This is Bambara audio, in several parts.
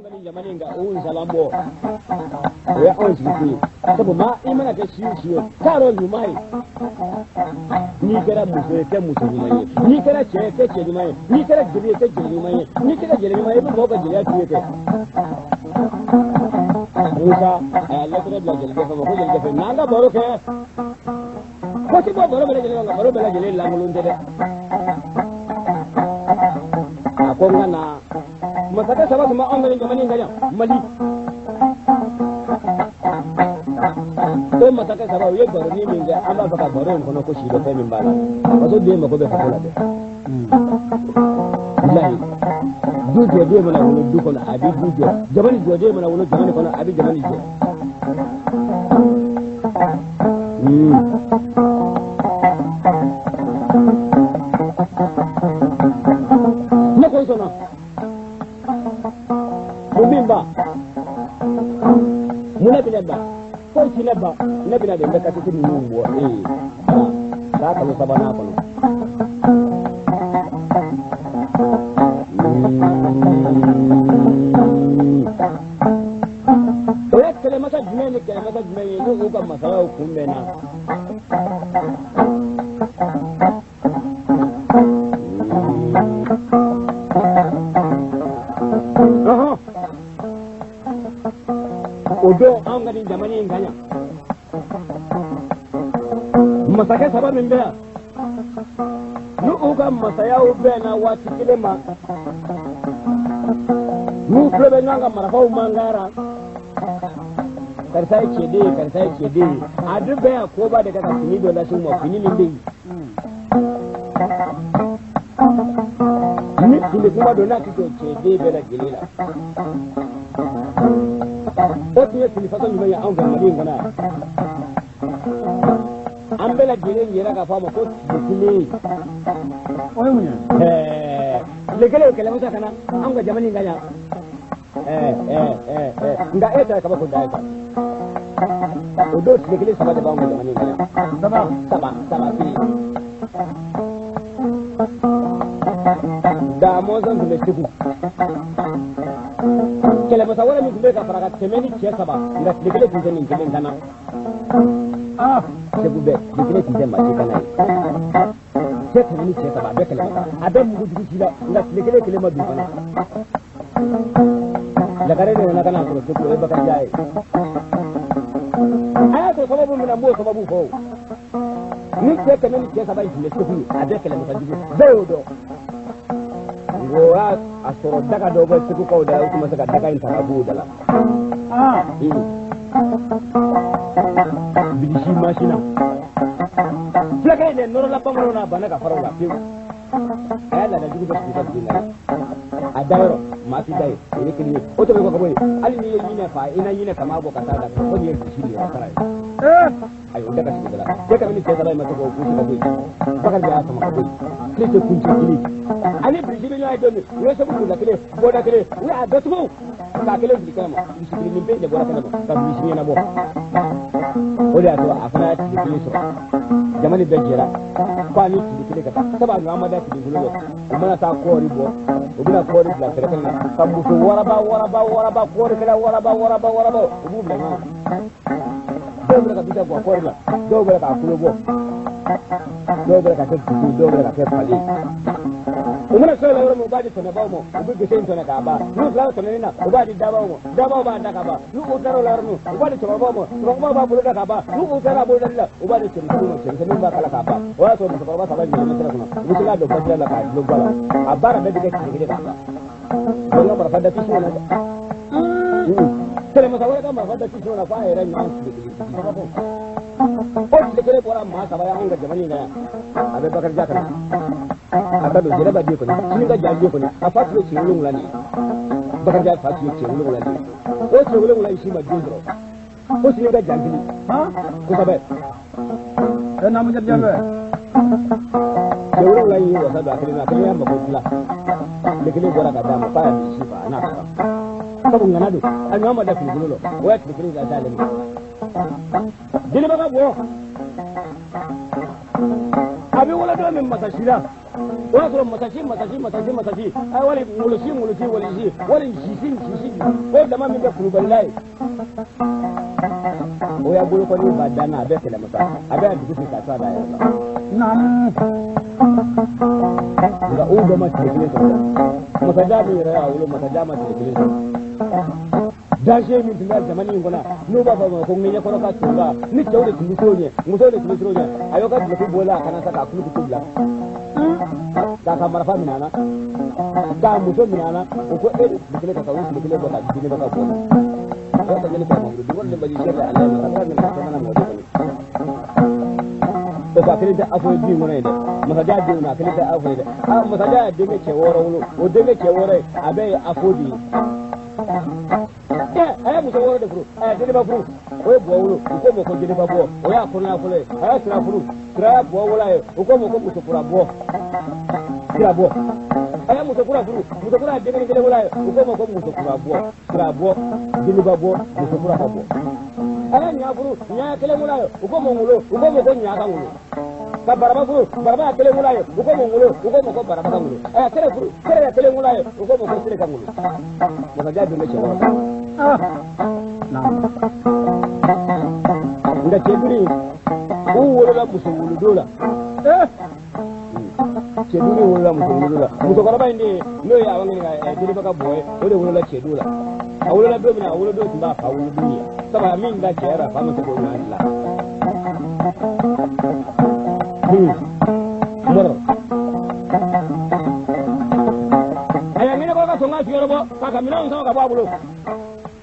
Jamana in kan o nsalan bɔ o ye anw sigi kun ye sabu maa i mana kɛ si o si ye k'a dɔn ɲuman ye n'i kɛra muso ye kɛ muso ɲuman ye n'i kɛra cɛ ye kɛ cɛ ɲuman ye n'i kɛra jeli ye kɛ jeli ɲuman ye n'i kɛra jeli ɲuman ye i bɛ mɔgɔw ka jeliya k'i ye kɛ. Musa a y'a lɛtɛrɛ bila jelikɛ fɛ ma ko jelikɛ fɛ n'an ka baro kɛ ko ti bɔ baro bɛɛ lajɛlen kan baro bɛɛ lajɛlen lankolon tɛ dɛ. A ko n ka na masakɛ saba tun bɛ anw ka nin jamana in kan yan Mali. O masakɛ saba u ye baroni min kɛ an b'a fɛ ka baro in kɔnɔ ko si dɔ fɛn min b'a la faso den mako bɛ faso la dɛ. Bilahi du jɔden mana wolo du kɔnɔ a bɛ du jɔ jamana jɔden mana wolo jamana kɔnɔ a bɛ jamana jɔ. Ne ko sɔnna mun min ba mun ne bɛna ba foyi ti ne ba ne bɛna de n bɛ kasɛti ninnu bɔ e ye k'a kalo sabanan kɔnɔ. O ye kɛlɛmasa jumɛn ni kɛlɛmasa jumɛn ye n'u ka masayaw kunbɛnna. O don anw ka nin jamana in kan yan masakɛ saba min bɛ yan n'u ka masayaw bɛnna waati kelen ma n'u tulo bɛ ɲɔgɔn ka marifaw mankan ra karisa ye cɛden ye karisa ye cɛden ye a dun bɛɛ y'a koba de kɛ ka fini dɔ lase u ma fini min bɛ yen ni fini kuma don n'a ti jɔ cɛden bɛɛ lajɛlen la o tun ye fini fasɔn jumɛn ye anw fɛ Mali in kɔnɔ yan an bɛɛ lajɛlen yɛrɛ k'a fɔ a ma ko tile kelen. O ye mun ye? Tile kelen kɛlɛmasa ka na anw ka jamana in kan yan. Nka e ta ye kabako da ye sa. O don tile kelen saba de b'anw ka jamana in kan yan. Saba. Saba saba kelen. Da mɔnzɔn tun bɛ Segu. Kɛlɛmasa wɛrɛ min tun bɛ ka fara ka tɛmɛ ni cɛ saba nka tile kelen tun tɛ nin kelen kan na. Segu bɛɛ tile kelen tun tɛ maa si kan na ye. Cɛ tɛmɛ ni cɛ saba a bɛɛ kɛlɛmasa a bɛɛ mugu jugu ci la nka tile kelen kelen ma don fana. Lagare de nana ka na sɔrɔ Segu o ye Bakarijan ye. A y'a sɔrɔ sababu min na n b'o sababu fɔ o. Ni cɛ kɛmɛ ni cɛ saba in tun bɛ Segu a bɛɛ kɛlɛmasa jugu bɛɛ y'o dɔn. O y'a sɔrɔ daga dɔw bɛ Segukaw da u tun ma se ka daga in ta ka b'u da la. Bilisi masina. Fulakɛ in de nɔrɔla bamananw na a banna ka fara u la pewu. A y'a laada jugu dɔ sigi ka dugu in na ye. A dayɔrɔ maa ti da ye o ye kelen ye o tɛmɛnen kɔ ka bɔ yen hali n'i ye ɲinɛ fa i na ɲinɛ kama bɔ ka taa da fo n'i ye bilisi niyɔrɔ sara ye. Ayi o da ka sigi da la cɛ kɛmɛ ni cɛ saba in ma se k'o gosi ka bɔ yen Bakarijan y'a sama ka bɔ yen tile tɛ kuncɛ kelen ani bilisi bɛ ɲɔgɔn ye don min u ye Segu kunda kelen bɔda kelen u y'a datugu k'a kelen fili kɛnɛ ma bilisi kelen min bɛ yen de bɔra kɛnɛ ma ka bilisi ɲɛnabɔ o de y'a to a fana y'a tile kelen sɔrɔ jama ni bɛɛ jɛra ko a ni tile kelen ka taa sabu a ɲɔgɔn ma da tile bolo u mana taa kɔɔri bɔ u bɛna kɔɔri bila fɛrɛ kɛnɛ na ka muso waraba waraba waraba kɔɔrikɛla waraba waraba waraba u b'u bila ɲɔgɔn kan dɔw bɛ ka bisa bɔ kɔɔri la dɔw bɛ k'a kulo bɔ dɔw bɛ ka kɛ dugu dɔw bɛ ka kɛ falen u mana sɔrɔ yɔrɔ min u b'a di tɔnɛbaw ma u bɛ gese in tɔnɛ k'a ban n'u tilara tɔnɛni na u b'a di dabaw ma dabaw b'a da k'a ban n'u tilara o la yɔrɔ min u b'a di cɛkɔrɔbaw ma cɛkɔrɔbaw b'a bolo da k'a ban n'u tilara a bolodali la u b'a di cɛmisɛnninw ma cɛmisɛnninw b'a kala k'a ban o y'a sɔrɔ musokɔrɔba saba ɲɛnama sira kɔnɔ u bɛ se k'a don basira la k'a dulon ba la a baara bɛɛ bɛ kɛ tile kelen k'a ban o ka marifa da tisi na dɛ kɛlɛmasa wɛrɛ ka marifa da tisi na f'a yɛrɛ ɲɔgɔn tile kelen o tile kelen bɔra maa saba ye anw ka jamana in kan yan a bɛ Bakarijan kan a ka don Jɛnɛba den kɔni sini ka jan den kɔni a fa tun ye cɛ wolonwula de ye Bakarijan fa tun ye cɛ wolonwula de ye o cɛ wolonwula in si ma den sɔrɔ ko sini ka jan kelen kosɛbɛ. E naamu jɛnɛ. Cɛ wolonwula in y'i wasa don a kelen na a kelen y'a mako dilan tile kelen bɔra ka d'a ma k'a y'a bilisi fa a n'a ka kan sabu ŋana don a ɲɔgɔn ma da finikolo la o y'a tile kelen ka d'ale ma. Deniba ka bɔ a bɛ wolo don min masa si la O y'a sɔrɔ masasi masasi masasi masasi wali ŋolosi ŋolosi walisi wali sisi sisi o dama min bɛ kulubalila ye o y'a bolo kɔni ba dan na a bɛ kɛlɛmasa a bɛ a dugu sigi k'a to a da yɛrɛ la. Nka o bɛɛ ma tile kelen sɔrɔ masajan min yɛrɛ y'a wolo masajan ma tile kelen sɔrɔ. Danger min tun bɛ jamana in kɔnɔ n'u b'a fɔ a ma ko ŋɛɲɛkɔrɔ ka tonga ni cɛw de tun bɛ siran o ɲɛ musow de tun bɛ siran o ɲɛ a y'o ka duloki bɔ la a kana sa k'a kulukutu bila k'a ka marifa minɛ a na k'a muso minɛ a na o ko e de tile kelen ka taa o tile kelen bɔ ka di ne ka bɔ o ka ɲini ka mamuru dugu de baji sɛbɛn ale ma ka minɛ ka mana mɔgɔ kɔni o ka kelen tɛ afɔ ye du in kɔnɔ yen dɛ masajan denw na a kelen tɛ afɔ ye dɛ aa masajan ye denkɛ cɛ wɔɔrɔ wolo o denkɛ cɛ wɔɔrɔ ye a bɛɛ ye afɔ de ye. A ye muso wɔɔrɔ de furu a ye jeliba furu o ye buwa wolo u k'o ma ko jeliba buwa o y'a kɔnɔya fɔlɔ ye a ye sira furu sira ye buwa wolo a ye u k'o ma ko musokura buwa sira buwa a ye musokura furu musokura ye denkɛ kelen wolo a ye u k'o ma ko musokura buwa sira buwa jeliba buwa musokura ka buwa a ye ɲa furu ɲa ye kelen wolo a ye u k'o ma ŋolo u k'o ma ko ɲa ka ŋolo ka baraba furu baraba ye kelen wolo a ye u k'o ma ŋolo u k'o ma ko baraba ka ŋolo a ye kɛrɛ furu kɛrɛ ye kelen wolo a ye u k'o ma ko sere ka ŋolo masajan dun bɛ cɛ wɔɔrɔ nka cɛ duuru u wolola muso wolodo la cɛ duuru wolola muso wolodo la musokɔrɔba in de ye n'o ye awa ɲininka jeliba ka bɔ ye o de wolola cɛ duuru la a wolola don min na a wolodon tun b'a fa wolodon ye sabu a min da cɛ yɛrɛ a fa ma se k'o ɲɔgɔn dilan. Mɔrɔ a ye ŋɛɲɛkɔrɔ ka sɔn k'a sigiyɔrɔ bɔ k'a ka minɛnw sama ka bɔ a bolo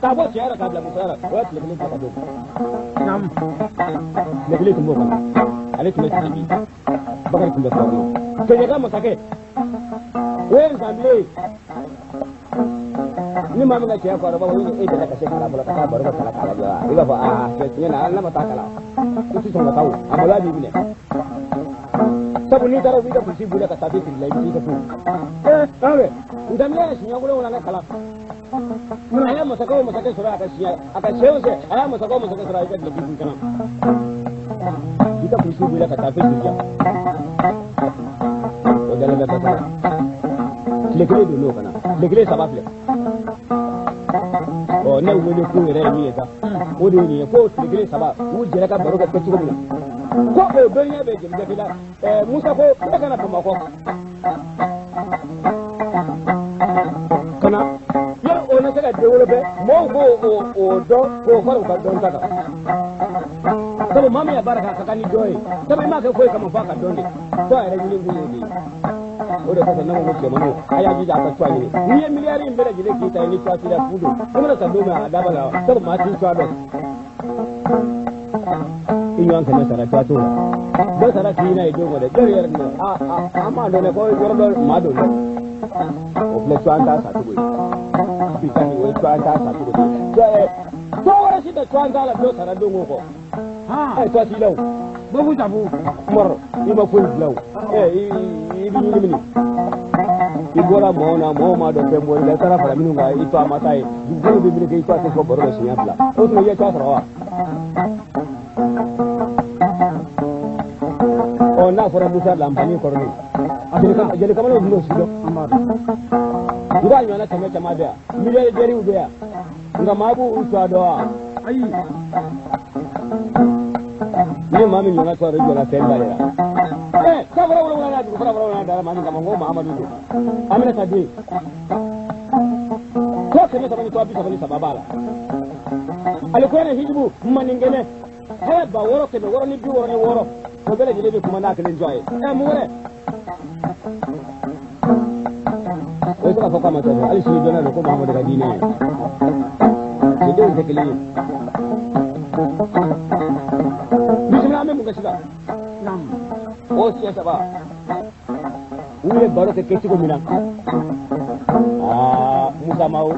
k'a bɔ cɛ yɛrɛ k'a bila muso yɛrɛ o ye tile kelen ta ka d'o ma tile kelen tun b'o kɔnɔ ale tun bɛ sidibi bakari tun bɛ kɔrɔ kɛɲɛka masakɛ o ye nsanbilen ye ni maa min ka cɛya kɔrɔ b'a fɔ e delila ka se kalan fɔlɔ ka taa baro kɛ kalan k'a lajɛ wa i b'a fɔ aa cɛ tiɲɛ na hali n'a ma taa kalan i ti sɔn ka taa o a maloya b'i minɛ sabu n'i taara u b'i ka kulisi b'i la ka taafe siri la i bɛ t'i ka so ee ntanbilen ye siɲɛ wolonwula kɛ kalan a ye masakɛ o masakɛ sɔrɔ a ka siɲɛ a ka sɛ o sɛ a ye masakɛ o masakɛ sɔrɔ a y'i ka duloki kun kana i ka kulisi b'i la ka taafe siri la o dalen bɛ basa la tile kelen don n'o kana tile kelen saba filɛ ɔ ne wele ko yɛrɛ ye min ye sa o de ye nin ye ko tile kelen saba u jɛra ka baro kɛ cogo min na ko o dɔnniya bɛ jeli jate la ɛɛ musa ko ne kana bamakɔ ka na yɔrɔ o na se ka den wolo bɛ mɔgɔw k'o o dɔn k'o fara u ka dɔn ta kan sabu maa min ye baara kɛ a ka kan ni dɔn ye sabu i m'a kɛ foyi kama f'a ka dɔn de fo a yɛrɛ ɲini kun y'o de ye o de kosɔn ne ko ko cɛmanninw a y'a jija a ka cuwa ɲini n'i ye miliyari in bɛɛ lajɛlen k'i ta ye ni cuwa t'i la fu don i mana sa don min a daba la sabu maa t'i cuwa dɔn i ɲɔgɔn kɛmɛ sara cuwa t'o la dɔ sara k'i n'a ye don kɔ dɛ jɔn yɛrɛ tun a a an m'a dɔn dɛ ko yɔrɔ dɔ maa don dɛ o filɛ cuwa t'a sa cogo ye bi ta nin o ye cuwa t'a sa cogo ye tɔ wɛrɛ si tɛ cuwa t'a la dɔ sara don o kɔ ɛ cuwa t'i la o Bobu sabu mɔrɔ i ma foyi dilan o ɛ i bɛ ɲini minɛ i bɔra mɔgɔw na mɔgɔw m'a dɔn fɛn bɔr'i la i taara fara minnu kan i to a ma taa ye dugukolo bɛ meleke i to a tɛ fɔ baro la siɲɛ fila o tuma i ye cuwa sɔrɔ wa ɔ n'a fɔra musa lanpani kɔrɔlen jeli kamalen tun t'o si dɔn n k'a ɲɔgɔnna kɛmɛ caman bɛ yan miliyardɛriw bɛ yan nka maa b'u cuwa dɔn wa ayi ni maa min ɲɔgɔnna sɔrɔ i jɔra fɛn ba de la ɛ sanfara wolonwula n'a dugu fara wolonwula dara maa min kama ko mahamadu don aminata den ko kɛmɛ saba ni tɔ bi saba ni saba b'a la alikuranɛ hijibu maninkɛnɛ hɛrɛ ba wɔɔrɔ kɛmɛ wɔɔrɔ ni bi wɔɔrɔ ni wɔɔrɔ o bɛɛ lajɛlen bɛ kuma n'a kelen jɔ ye ɛ mun wɛrɛ o bɛ se k'a fɔ k'a ma sɔrɔ hali sini dɔnna don ko mahamadu ka diinɛ ye nin denw tɛ kelen ye bisimila an bɛ mun kɛ sisan o siɲɛ saba u ye baro kɛ kɛcogo min na aa musa mawo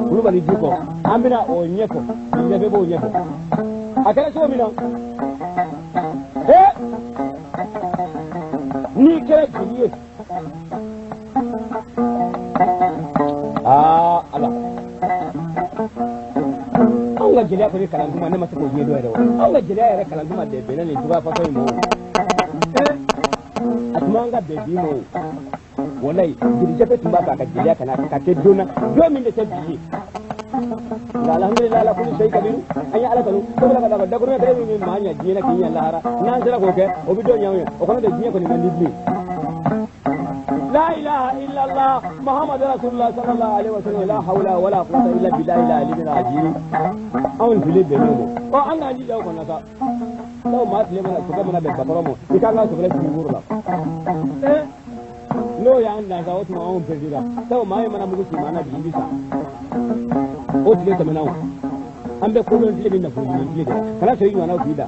kulubali dikɔ an bɛna o ɲɛfɔ ɲɛfɛ b'o ɲɛfɔ a kɛra cogo min na ee n'i kɛra jeli ye aa ala anw ka jeliya kɔni kalan tuma ne ma se k'o ɲɛdɔn yɛrɛ o anw ka jeliya yɛrɛ kalan tuma de bɛnna nin juguya fasɔn in ma o a tun Man ka bɛn bi ma o. Walayi jeli jafe tun b'a fɛ a ka jeliya ka na ka kɛ don na don min de tɛ bi ye. Nka alhamdulilayi ala kulli shay kabiru an ye ala tanu sabula ka d'a kan dakuruɲɛ kelen min bɛ maa ɲɛ diɲɛ na k'i ɲɛ lahara n'an sera k'o kɛ o bɛ dɔ ɲɛ anw ye o kɔnɔ tɛ diɲɛ kɔni man di bilen. La ilaha illallah Muhammadu Rasulullah sallallahu alaihi wasallam la hawla wala quwwata illa billahi al-aliyyil azim. Anw tile bɛnnen o ma ɔ an k'an jija o kɔnɔ sa. Sabu maa tile mana sokɛ mana bɛn bakɔrɔ ma i kan ka sokɛ sigi woro la. N'o y'an dan sa o tuma anw perdira sabu maa min mana mugu ci maa na bi i bɛ sa. O tile tɛmɛna o. An bɛ kodɔn tile bɛ nafolo ɲini tile de la kana sɔrɔ i ɲɔgɔnnaw k'i da.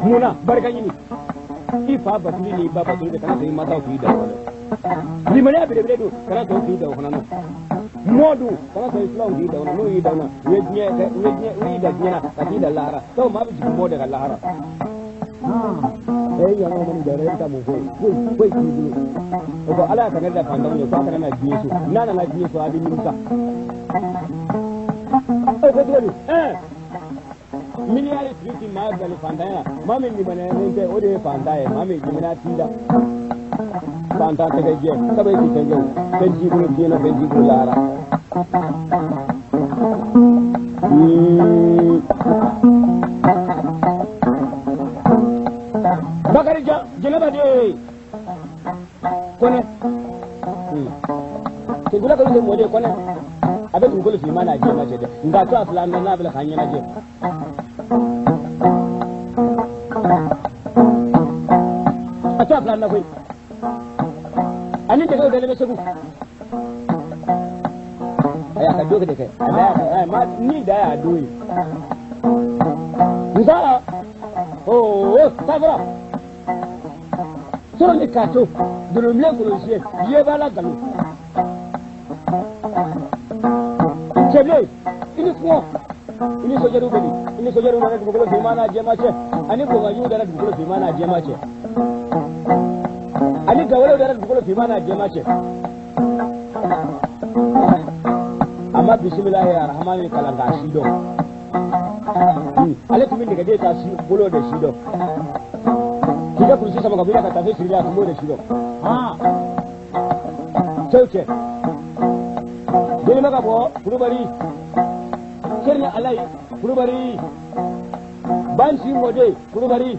Munna barika ɲini i fa batuli ni i ba batuli de kana sɔrɔ i mansaw k'i da o la. Limaniya belebele don kana sɔrɔ k'i da o fana na. Mɔ dun kana sɔrɔ i filanw k'i da o la n'o y'i da o la u ye diɲɛ kɛ u ye diɲɛ u y'i da diɲɛ na ka t'i da lahara sabu maa bɛ jigin mɔ de ka lahara. E ɲɔgɔn mana da yɔrɔ e bɛ taa mun fɔ yen foyi foyi t'i bolo. O ko ala y'a kangari da fantanw ye k'a kana na diɲɛ so n'a nana diɲɛ so a bɛ nimisa. O ko cogo di miliyari tigi ti maa bila fantanya la maa min limaniyalen tɛ o de ye fantan ye maa min limaniya t'i la. Fantan tɛgɛ jɛ sabu e ti fɛn kɛ o fɛn t'i bolo diɲɛ na fɛn t'i bolo lahara. Bakarijan Jɛnɛba de Kɔnɛ Senkula kɔni tɛ mɔden Kɔnɛ a bɛ dugukolo finman n'a jɛman cɛ dɛ nka to a fila n'a bɛ k'an ɲɛnajɛ. A to a fila na koyi ani dɛgɛw dalen bɛ Segu. A y'a ka don de kɛ a da y'a ma ni da y'a don ye. Nsala oo tafara sɔrɔ ni k'a to dolomilen kɔlɔsi ye b'a la nkalon. Cɛbilen i ni kɔngɔ i ni sojɛriw bɛ di i ni sojɛriw nana dugukolo finman n'a jɛman cɛ ani bonkajuw dara dugukolo finman n'a jɛman cɛ ani gawalew dara dugukolo finman n'a jɛman cɛ. A ma bisimilahi arahamani kalan k'a si dɔn. Ale tun bɛ nɛgɛden ta si bolo de si dɔn. K'i ka kurusi sama ka bɔ i la ka taafe siri la a tun b'o de si dɔn. Cɛw cɛ jeliba ka bɔ Kulubali Sɛri Alayi Kulubali Bansi Mɔden Kulubali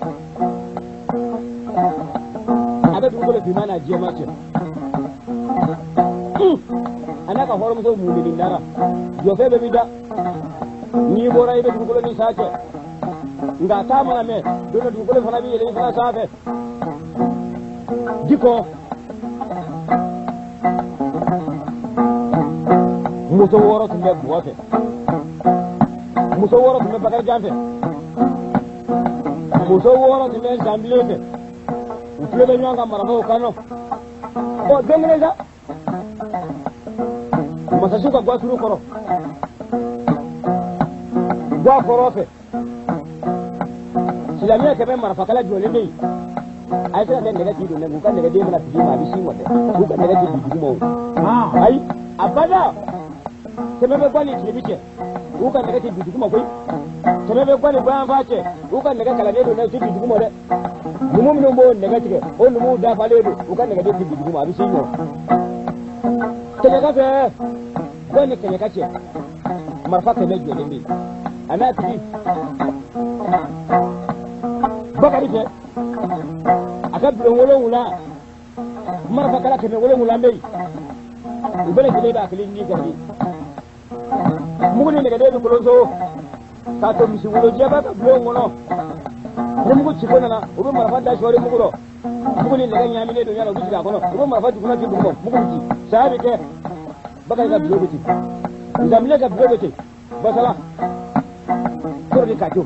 a bɛ dugukolo finman n'a jɛman cɛ. A n'a ka hɔrɔnmuso mumini nara jɔfɛ bɛɛ b'i da n'i bɔra i bɛ dugukolo ni san cɛ nka a taa mana mɛn don dɔ dugukolo fana bɛ yɛlɛ i fana sanfɛ jikɔ muso wɔɔrɔ tun bɛ Buwa fɛ muso wɔɔrɔ tun bɛ Bakarijan fɛ muso wɔɔrɔ tun bɛ Zanbilen fɛ u tulo bɛ ɲɔgɔn kan marifaw kan nɔ ɔ don kelen sa masasiw ka guwasuru kɔrɔ guwa kɔrɔ fɛ silamɛya kɛmɛ marifakala jɔlen bɛ yen a ye se ka kɛ nɛgɛ t'i don dɛ k'u ka nɛgɛden mana fili ma a bɛ si ma dɛ k'u ka nɛgɛ ti bin dugu ma o ayi a bada kɛmɛ bɛ guwa ni tilebi cɛ k'u ka nɛgɛ ti bin dugu ma koyi kɛmɛ bɛ guwa ni bayanfa cɛ k'u ka nɛgɛ kalannen don dɛ u ti bin dugu ma dɛ numu minnu b'o nɛgɛ tigɛ o numuw dafalen don u ka nɛgɛden ti bin dugu ma a bɛ si ɲɔ kɛɲɛka fɛ guwa ni kɛɲɛka cɛ marifa kɛmɛ jɔlen bɛ yen a n'a tigi Bakari fɛ a ka bulon 7 marifakala 700 bɛ yen u bɛɛ lajɛlen b'a kelen ni gari mugu ni nɛgɛden bɛ kolonso k'a to misi wolojɛba ka bulon kɔnɔ ni mugu ciko nana u bɛ marifa da sɔɔri mugu rɔ mugu ni nɛgɛ ɲaaminen don yala u bɛ jigin a kɔnɔ u bɛ marifa dugukolo ci dugu ma mugu bɛ ci saya bɛ kɛ Bakari ka bulon bɛ ci Zanbilen ka bulon bɛ ci Basala kɔrɔ ni kajo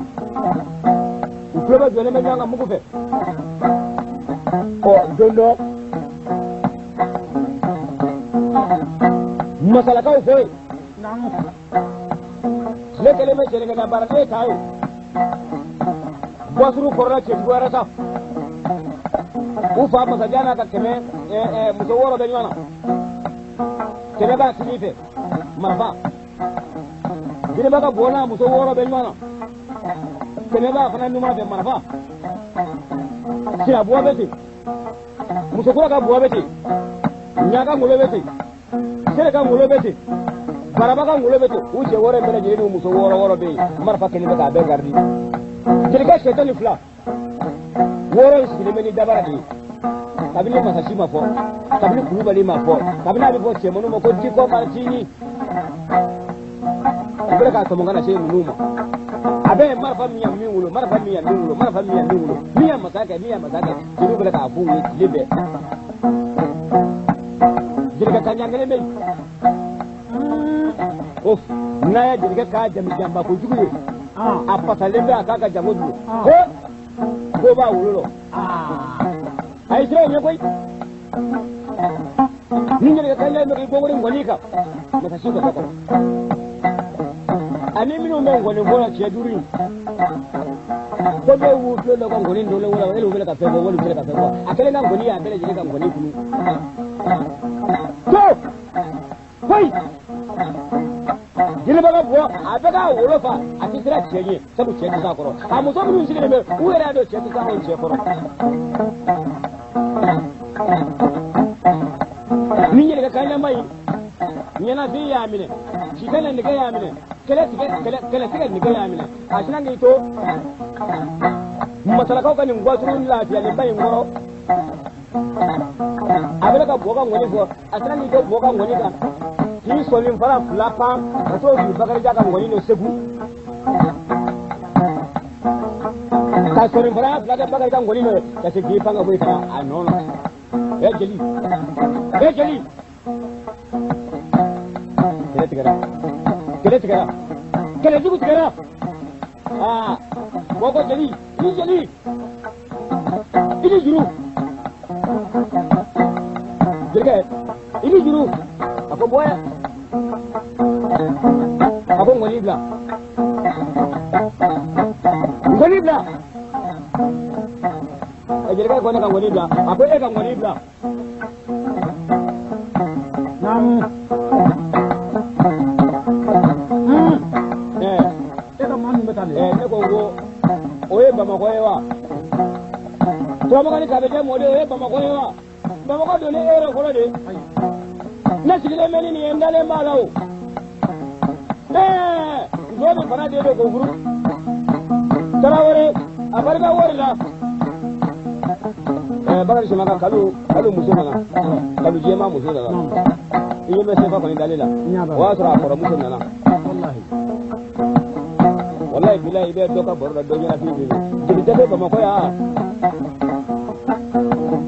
u tulo bɛ jɔlen bɛ ɲɔgɔn kan mugu fɛ ɔ don dɔ masalakaw fɛ yen tile kelen bɛ jɛnɛkɛ na baaraden ta ye guwasuru kɔrɔla cɛjuguyara sa u fa masajan n'a ka kɛmɛ muso wɔɔrɔ bɛ ɲɔgɔn na kɛmɛ b'a kinin fɛ marifa jeliba ka bɔ n'a muso wɔɔrɔ bɛ ɲɔgɔn na kɛmɛ b'a fana numan fɛ marifa sirabɔ bɛ ten Musokura ka buwa bɛ ten, ɲa ka ŋolo bɛ ten, sere ka ŋolo bɛ ten, baraba ka ŋolo bɛ ten, u cɛ wɔɔrɔ bɛɛ lajɛlen n'u muso wɔɔrɔ wɔɔrɔ bɛ yen, marifa kelen bɛ k'a bɛɛ garidi. Jelikɛ cɛ 12, wɔɔrɔ in sigilen bɛ ni dabara de ye. Kabini masasi ma fɔ, kabini kulubali ma fɔ, kabini a bɛ fɔ cɛmanninw ma ko Dikɔ Maritini. U bɛ k'a tɔmɔ ka na se ninnu ma. A bɛ marifa min ya min wolo, marifa min ya min wolo, marifa min ya min wolo, min ya masa kɛ, min ya masa kɛ, jeliw bɛ k'a f'u ye tile bɛɛ. Jelikɛ kanjan kelen bɛ yen. O n'a ye jelikɛ k'a jamijanba kojugu ye, a fasalen bɛ a k'a ka jago jugu. Ko b'a wolo lɔ. A ye siran o ɲɛ koyi. Ni jelikɛ kanjan bɛ k'i bɔkori ngɔni kan, masasi ka kɔrɔ. Ani minnu bɛ ngɔni fɔ la cɛ duuru in, ko dɔw b'u tulo dɔ ka ngɔni dɔlen wala olu bɛ ka fɛn fɔ, olu bɛ ka fɛn fɔ. A kɛlen ka ngɔni ye, a bɛɛ lajɛlen ka ngɔni kunu. To! Koyi! Jeliba ka bɔ, a bɛ k'a wolo fa, a tɛ siran cɛ ɲɛ, sabu cɛ tɛ s'a kɔrɔ. A muso minnu sigilen bɛ, u yɛrɛ y'a dɔn cɛ tɛ s'a cɛ kɔrɔ. Ni jelikɛ kanjanba in, ɲɛnafin y'a minɛ, sitanɛ nɛgɛ y'a minɛ, kɛlɛ tigɛ nɛgɛ y'a minɛ, a sinna k'i to masalakaw ka nin gwaturu lafiyalenba in kɔrɔ. A bɛ ka bɔ ka ŋɔni fɔ, a sinna k'i to bɔ ka ŋɔni kan, k'i sɔnin fara fila pan ka t'o fili Bakarijan ka ŋɔni nɔ Segu. Ka sɔnin fara fila kɛ Bakarijan ŋɔni nɔ ye, ka se k'i pan ka bɔ yen ka na a nɔ na. Ɛ jeli, ɛ jeli. Kɛlɛ tigɛra, kɛlɛ tigɛra, kɛlɛ jugu tigɛra. Aa, bɔ ko jeli, i jeli, i ni juru. Jelikɛ, i ni juru. A ko bɔ ya. A ko ŋɔni bila. Ŋɔni bila. Jelikɛ ko ne ka ŋɔni bila. A ko e ka ŋɔni bila. Naamu. E ka maa min bɛ taa nin. Ne ko o ye Bamakɔ ye wa? Turamakan kabɛjɛ mɔden o ye Bamakɔ ye wa? Bamakɔ don ne e yɛrɛ fɔlɔ de. Ne sigilen bɛ ni nin ye, n dalen b'a la o. Muso bɛ fana den don k'o furu. Tarawele a barika wari la. Bakari Simaka kalu muso nana, kalu jɛman muso nana. I ɲɛ bɛ sefa kɔni dalen la. O y'a sɔrɔ a kɔrɔmuso nana. Walayi bilayi i bɛ dɔ ka baro la dɔ ɲɛnafin bɛ yen. Jelikɛ bɛ Bamakɔ yan.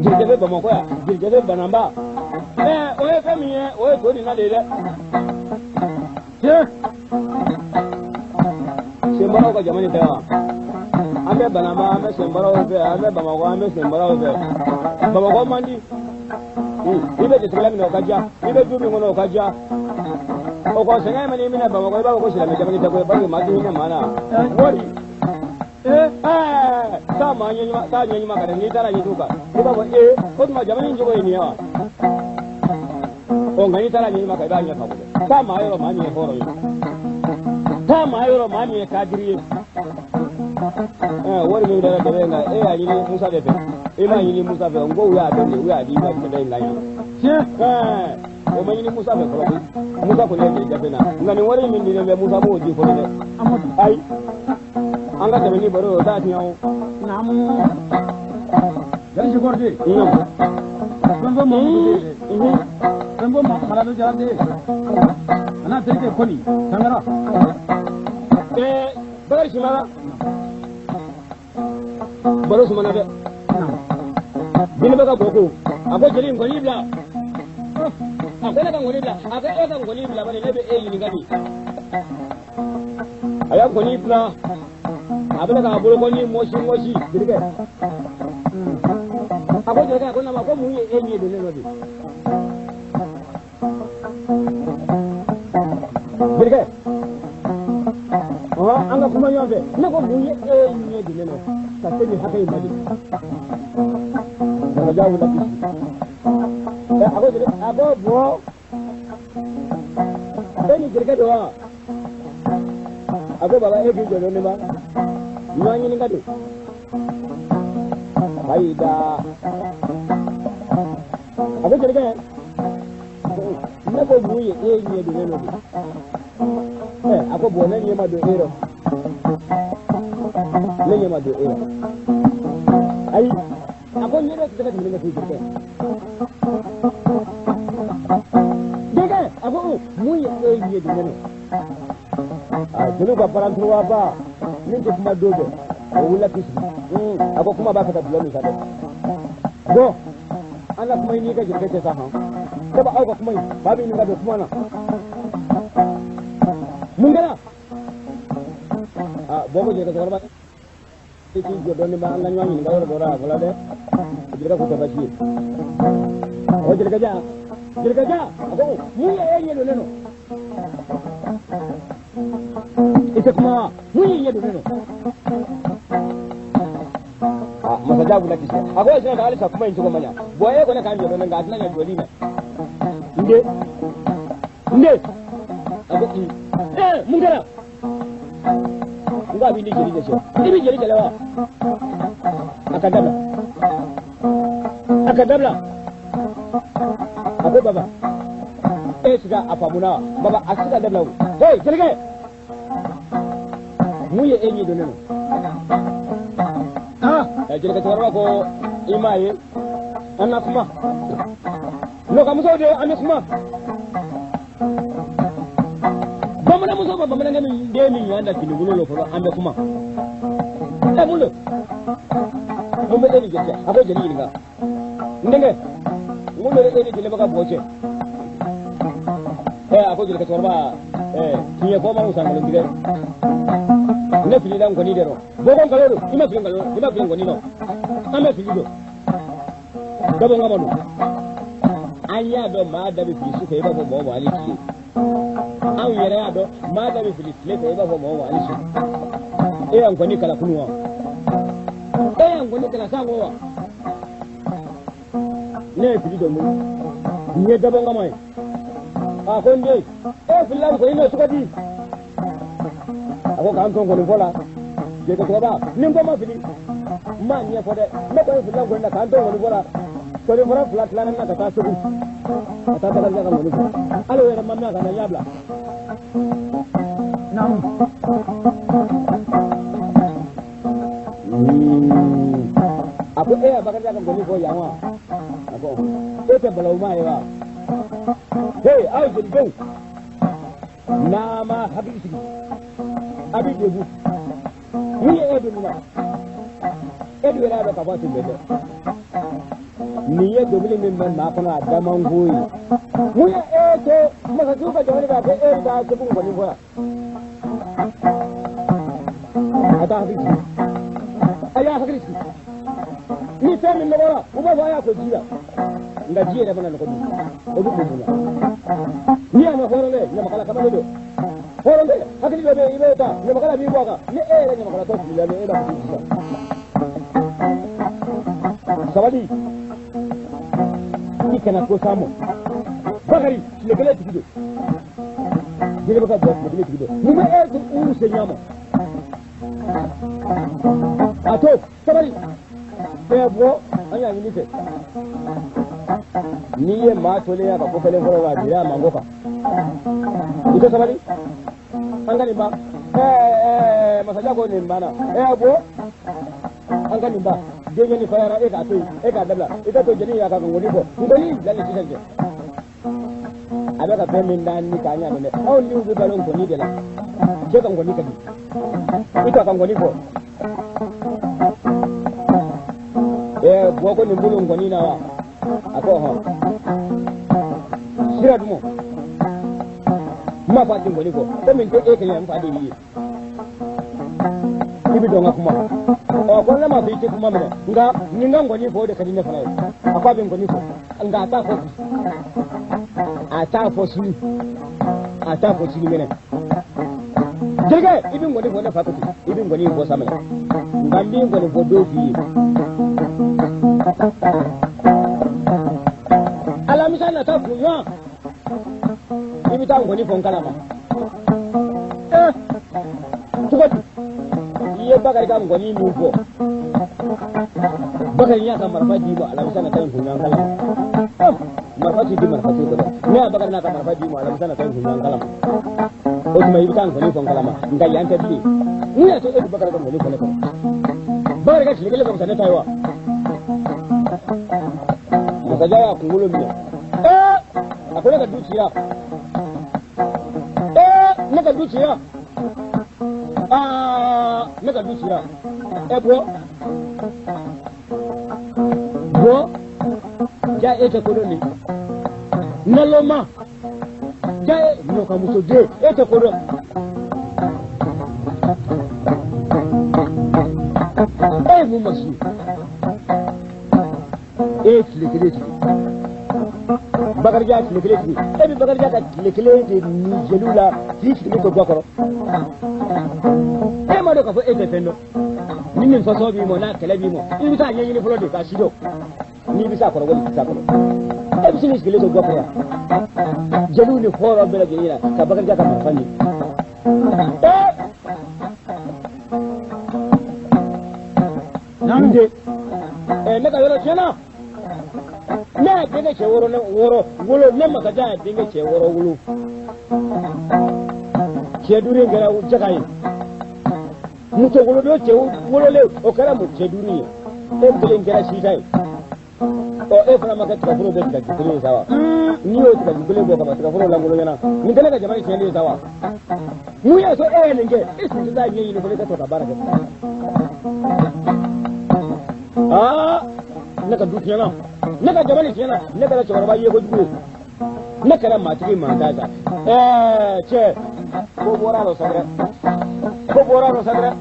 Jelikɛ bɛ Bamakɔ yan. Jelikɛ bɛ Bananba. O ye fɛn min ye, o ye to nin na de ye dɛ. Tiɲɛ. Senbaraw ka jamana tɛ wa? An bɛ Bananba, an bɛ senbaraw fɛ, an bɛ Bamakɔ, an bɛ senbaraw fɛ. Bamakɔ man di. I bɛ jatigila minɛ o ka diya, i bɛ du min kɔnɔ o ka diya. O kɔ sɛgɛn mana i minɛ Bamakɔ, i b'a fɔ ko silamɛ jamana tɛ koyi, parce que maa tɛ hinɛ maa na. Wari. Taa maa ɲɛ taa ɲɛ ɲuman kan dɛ, n'i taara ɲɛ kan, i b'a fɔ o tuma jamana in cogo ye nin ye wa? Ɔ nka n'i taara ɲɛ ɲuman kan, i b'a ɲɛ faamu dɛ. Taa maa yɔrɔ maa min ye hɔrɔn ye. Taa maa yɔrɔ maa min ye kadiri ye. Wari min dara dɛmɛ in kan, e y'a ɲini Musa de fɛ. E m'a ɲini Musa fɛ, n ko u y'a dɔn de, u y'a di i ma dɛmɛ in kan yan. Tiɲɛ. O ma ɲini Musa fɛ fɔlɔ koyi. Musa kɔni ye jeli gafe na. Nka nin wari min dilen bɛ Musa b'o di fɔlɔ dɛ. Ayi. An ka tɛmɛ ni baro ye, o t'a tiɲɛ o. Naamu. Jeli Sikɔrɔden. Fɛn fɔ Mamudu den dɛ. Fɛn fɔ Malado Jara den. A n'a terikɛ Kɔni Sankara. Bakari Simara. Baro sumana dɛ. Jeliba ka bɔ ko, a ko jeli ŋɔni bila. A ko ne ka ŋɔni bila. A ko e ka ŋɔni bila bari ne bɛ e ɲininka de. A y'a ŋɔni bila. A bɛ k'a bolokɔni mɔsi mɔsi jelikɛ. A ko jelikɛ, a ko nama ko mun ye e ɲɛ don ne nɔ de? Jelikɛ. An ka kuma ɲɔgɔn fɛ. Ne ko mun ye e ɲɛ don ne nɔ ka se nin hakɛ in ma de? Bakarijan wulila k'i sigi. A ko jelikɛ, a ko bɔ. E ni jelikɛ don wa? A ko baba e k'i jɔ dɔɔnin ba. Ɲɔgɔn ɲininka de. Ayi da. A ko jelikɛ, ne ko mun ye e ɲɛ don ne nɔ bi? Ɛ, a ko bɔn, ne ɲɛ ma don e rɔ, ne ɲɛ ma don e rɔ. Ayi, a ko ɲɛ dɔ tɛ se ka tɛmɛ ne ɲɛ koyi, jelikɛ. Jelikɛ, a ko mun ye e ɲɛ don ne nɔ? A jeliw ka parantuwaba min tɛ kuma don bɛɛ, o wulila k'i sigi. A ko kuma b'a fɛ ka dulɔ min sa dɛ. Bɔn, an ka kuma in n'i ka jelikɛ tɛ sa han. Sabu aw ka kuma in, maa bɛ ɲininka don kuma na. Mun kɛra? Aa, bɔn, ko jelikɛ cɛkɔrɔba, i k'i jɔ dɔɔnin ba, an ka ɲɔgɔn ɲininka yɔrɔ dɔ la a fɔla dɛ. Jelikɛ ko tɛ baasi ye. Ɔ, jelikɛ ja, jelikɛ ja, a ko mun ye e ɲɛ don ne nɔ? I tɛ kuma wa? Mun y'i ɲɛ don ne nɔ? Aa, masajan wulila k'i sigi. A ko e sina ka halisa kuma in cogo ma ɲa. Bɔn, e kɔni k'an jɔ dɔɔnin, nka a tɛna ɲɛ jɔli ma. N den, n den, a ko i ee, mun kɛra? N ko a b'i ni jeli de cɛ. I bɛ jeli kɛlɛ wa? A ka dabila, a ka dabila. A ko baba, e sika a faamuna wa? Baba, a se ka dabila o. Hey, jelikɛ, mun ye e ɲɛ don ne nɔ? Aa, jelikɛ cɛkɔrɔba ko i m'a ye, an na kuma nɔgɔmusow de, an bɛ kuma bamananmuso ma, bamanankɛ min den min ɲɔgɔn da finibolo la fɔlɔ, an bɛ kuma. Ɛ, mun don? Mun bɛ e ni jeli cɛ? A ko jeli ɲininka. N denkɛ, mun bɛ e ni jeliba ka bɔ cɛ? Ɛ, a ko jelikɛ cɛkɔrɔba, ɛ, tiɲɛ fɔ ma wusa nkalon tigɛ. Ne filila nkɔni de rɔ. Bɔ ko nkalon don. I ma fili nkalon, i ma fili nkɔni nɔ. An bɛ fili don dabɔ kama don. An y'a dɔn maa da bɛ fili su fɛ, i b'a fɔ mɔgɔ ma hali tile. Anw yɛrɛ y'a dɔn maa da bɛ fili tile fɛ, i b'a fɔ mɔgɔ ma hali su. E y'a nkɔni kala kunu wa? E y'a nkɔni kala sanko wa? Ne ye fili dɔn mun? Nin ye dabɔ kama ye. A ko n den, e filila nkɔni nɔ cogo di? A ko k'an to nkɔni fɔ la. Jelikɛ cɛkɔrɔba, ni n ko ma fili, n m'a ɲɛfɔ dɛ. Ne kɔni filila nkɔni na k'an to nkɔni fɔ la. Nkɔni fɔra fila tilara n na ka taa Segu, ka taa Bakarijan ka nkɔni fɔ. Hali o yɛrɛ ma mɛn a ka na, n y'a bila. Naamu. A ko e ya Bakarijan ka nkɔni fɔ yan wa? A ko e tɛ balawuma ye wa? Hey, aw jelidenw, n'a ma hakili sigi, a bɛ degun. Mun ye e don nin na? E dun yɛrɛ y'a dɔn k'a fɔ a tun bɛ dɛ. Nin ye dɔnkili min bɛ maa kɔnɔ, a da man go ye. Mun ye e to masasiw ka jamana kan, ko e bɛ taa Segu nkɔni fɔ yan? A t'a hakili sigi, a y'a hakili sigi. Ni fɛn min nɔgɔra, u b'a fɔ a y'a ko ji la, nka ji yɛrɛ fana nɔgɔ dun, o bɛ kun mun na? N'i y'a mɛn hɔrɔn dɛ, ɲamakala kamalen don. Hɔrɔn tɛ, hakili dɔ bɛ yen, i b'o ta, ɲamakala b'i bɔ a kan. Ni e yɛrɛ ɲamakalatɔ filila, ni e b'a fɔ k'i sisan. Sabali, i kana ko s'a ma. Bakari, tile kelen tigi don. Jeli bɛ ka bɔ, tile kelen tigi don. Mun bɛ e to uru se ɲɛ ma? A to sabali, bɛɛ bɔ, an y'a ɲini fɛ. N'i ye maa tolen ye a ka ko kelen fɔlɔ la, a bira a manko kan. I tɛ sabali, an ka nin ban. Ɛɛ, masajan ko nin banna. Ɛɛ, bɔ, an ka nin ban. Denkɛ ni fayara, e k'a to yen, e k'a dabila. I ka to jeli y'a ka nkɔni fɔ, nkɔni bilali sisan cɛ. A bɛ ka fɛn min d'an ni k'an y'a dɔn dɛ, aw niw bɛ balo nkɔni de la. Cɛ ka nkɔni ka di, i to a ka nkɔni fɔ. Ɛɛ, bɔ, ko nin bolo nkɔni na wa? A ko hɔn, sira duman n b'a fɔ a tɛ nkɔni fɔ, komi n tɛ e kɛɲɛ, n fa de y'i ye. I bɛ dɔn n ka kuma. Ɔ, ko ne m'a fɔ i tɛ kuma minɛ, nka nin ka nkɔni fɔ, o de ka di ne fana ye. A ko a bɛ nkɔni fɔ, nka a t'a fɔ bi, a t'a fɔ sini, a t'a fɔ sinikɛnɛ. Jelikɛ, i bɛ nkɔni fɔ, ne fa ko ten, i bɛ nkɔni fɔ sa minɛ, nka n bɛ nkɔni fɔ don f'i ye. Alamisa nata kunɲɔgɔn, i bɛ taa nkɔni fɔ n kalama. Ɛɛ, cogo di? I ye ye Bakari ka nkɔni min fɔ, Bakari y'a ka marifa d'i ma alamisa nata in kunɲɔgɔn kala ma. Marifa ti di marifa ti kɔnɔ. Ne y'a Bakari n'a ka marifa d'i ma alamisa nata in kunɲɔgɔn kala ma. O tuma i bɛ taa nkɔni fɔ n kala ma, nka yan tɛ bilen. Mun y'a to e bɛ Bakari ka nkɔni fɔ ne kɔrɔ? Bakari ka tile kelen ka fisa ne ta ye wa? Masajan y'a kunkolo minɛ. Ee, a ko ne ka du cira. Ee, ne ka du cira. Aa, ne ka du cira. E bɔ. Bɔ. Ja e tɛ ko dɔn nin. Naloma. Ja e nɔkamuso den e tɛ ko dɔn. E ye mun masi ye? E ye tile kelen tigi. Bakarijan tile kelen tigi. E bɛ Bakarijan ka tile kelen de ni jeliw la k'i sigilen to ga kɔrɔ. E m'a dɔn k'a fɔ e tɛ fɛn dɔn. Ni nin fasɔn b'i mɔ n'a kɛlɛ b'i mɔ, i bɛ taa ɲɛɲini fɔlɔ de k'a si dɔn. N'i bɛ s'a kɔrɔ wali i tɛ s'a kɔrɔ. E bɛ se k'i sigilen to ga kɔrɔ yan. Jeliw ni hɔrɔn bɛɛ lajɛlen na ka Bakarijan ka marifa ɲini. Ee! N den, ne ka yɔrɔ tiɲɛna. Ne y'a denkɛ cɛ wɔɔrɔ ne wɔɔrɔ wolo, ne Masajan y'a denkɛ cɛ wɔɔrɔ wolo. Cɛ duuru in kɛra jaga ye. Muso woloden cɛ wololen o kɛra mun cɛ duuru ye. E kelen kɛra sita ye. Ɔ e fana ma kɛ tigaforo bɛ tigaju kelen ye sa wa? N'i y'o tigaju kelen bɔ ka ban tigaforo lankolonyana. Nin tɛ ne ka jamana tiɲɛnen ye sa wa? Mun y'a to e ye nin kɛ? E tun tɛ taa ɲɛɲini fɔlɔ i ka to ka baara kɛ. Aa, ne ka du tiɲɛna, ne ka jamana tiɲɛna, ne kɛra cɛkɔrɔba ye kojugu ye. Ne kɛra maatigi mantan sa. Ɛɛ cɛ, ko bɔra a la sa dɛ. Ko bɔra a la sa dɛ.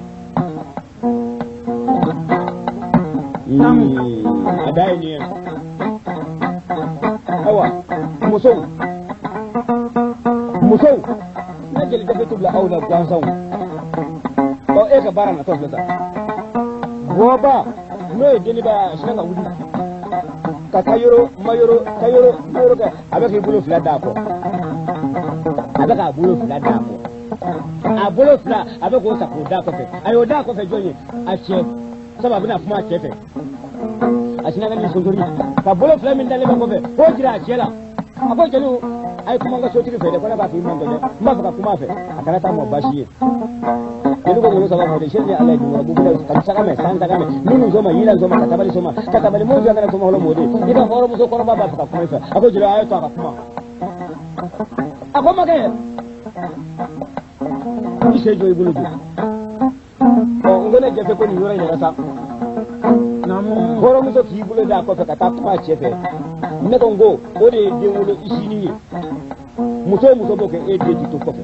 A da ye nin ye. Ayiwa, musow, musow, ne jeli gafe t'u bila aw la gansanw. Ɔ e ka baara natɔ filɛ sa. Bɔba n'o ye deniba ye, a sinna ka wuli ka taa yɔrɔ mayɔrɔ ka yɔrɔ mayɔrɔ kɛ, a bɛ k'i bolo fila d'a kɔ, a bɛ k'a bolo fila d'a kɔ, a bolo fila a bɛ k'o ta k'o d'a kɔfɛ. A y'o d'a kɔfɛ jɔn ye? A cɛ. Sabu a bɛna kuma a cɛ fɛ. A sinna ka n'i sonsori ka bolo fila min dalen bɛ kɔfɛ k'o jira a cɛ la. A ko jeliw, a ye kuma n ka sotigi fɛ dɛ, ko ne b'a f'i man dɛ, n b'a fɛ ka kuma a fɛ, a kana taa mɔ baasi ye. Jeli ko ngolo saba fɔ de, seli ni ala ye dun kɔrɔ, bubu ka saga mɛ, san saga mɛ, minnu sɔma, yila sɔma, ka tabali sɔma, ka tabali mɔ jɔ kana sɔma hɔlɔ mɔ de, i ka hɔrɔnmuso kɔrɔba b'a fɛ ka kuma i fɛ. A ko jeli, a ye to a ka kuma. A ko makɛ, i sen jɔ i bolo jɔ. Ɔ n ko ne jɛfɛ ko nin yɔrɔ in yɛrɛ sa. Hɔrɔnmuso k'i bolo d'a kɔfɛ ka taa kuma a cɛ fɛ. Ne ko n ko o de ye den wolo isini ye. Muso o muso b'o kɛ, e den ti to kɔfɛ.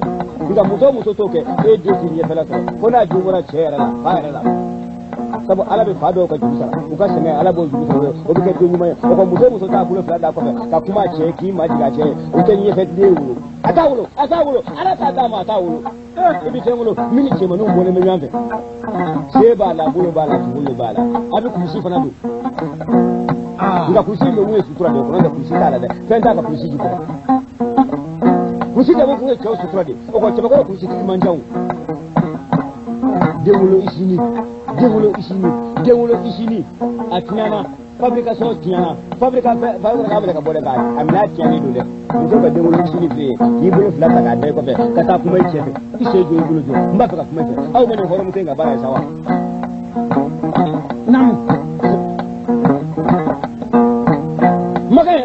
Nka muso o muso t'o kɛ, e den ti ɲɛfɛla sɔrɔ. Fo n'a den bɔra cɛ yɛrɛ la, fa yɛrɛ la. Sabu Ala bɛ fa dɔw ka juru sara, u ka sɛgɛn Ala b'o juru sara, o bɛ kɛ den ɲuman ye. O kɔ muso o muso t'a bolo fila d'a kɔfɛ ka kuma a cɛ ye, k'i majigin a cɛ ye, o tɛ ɲɛfɛ den wolo. A t'a wolo, a t'a wolo, Ala t'a d'a ma, a t'a wolo. I bɛ fɛn wolo min ni cɛmanninw bɔlen bɛ ɲɔgɔn fɛ. Se b'a la, bolo b'a la, kunkolo b'a la. A bɛ kulusi fana don. Nka kulusi in bɛ mun ye sutura de ye, kɔnɔ tɛ kulusi t'a la dɛ, fɛn t'a ka kulusi jukɔrɔ. Kulusi dabɔ kun ye cɛw sutura de ye. O kɔ cɛbakɔrɔ kulusitigi man ca o. Den wolo isini, den wolo isini, den wolo isini, a tiɲɛna. Fabrication tiɲɛna, fabrika fabrika bɛ ka bɔ dɛ, k'a a minɛ tiɲɛnen don dɛ. Muso ka den wolo isini filɛ ye, k'i bolo fila ta k'a da i kɔfɛ ka taa kuma i cɛ fɛ, i sen jɔ i bolo jɔ, n b'a fɛ ka kuma i fɛ. Aw ma nin hɔrɔnmuso in ka baara ye sa wa? Naamu. Makɛ,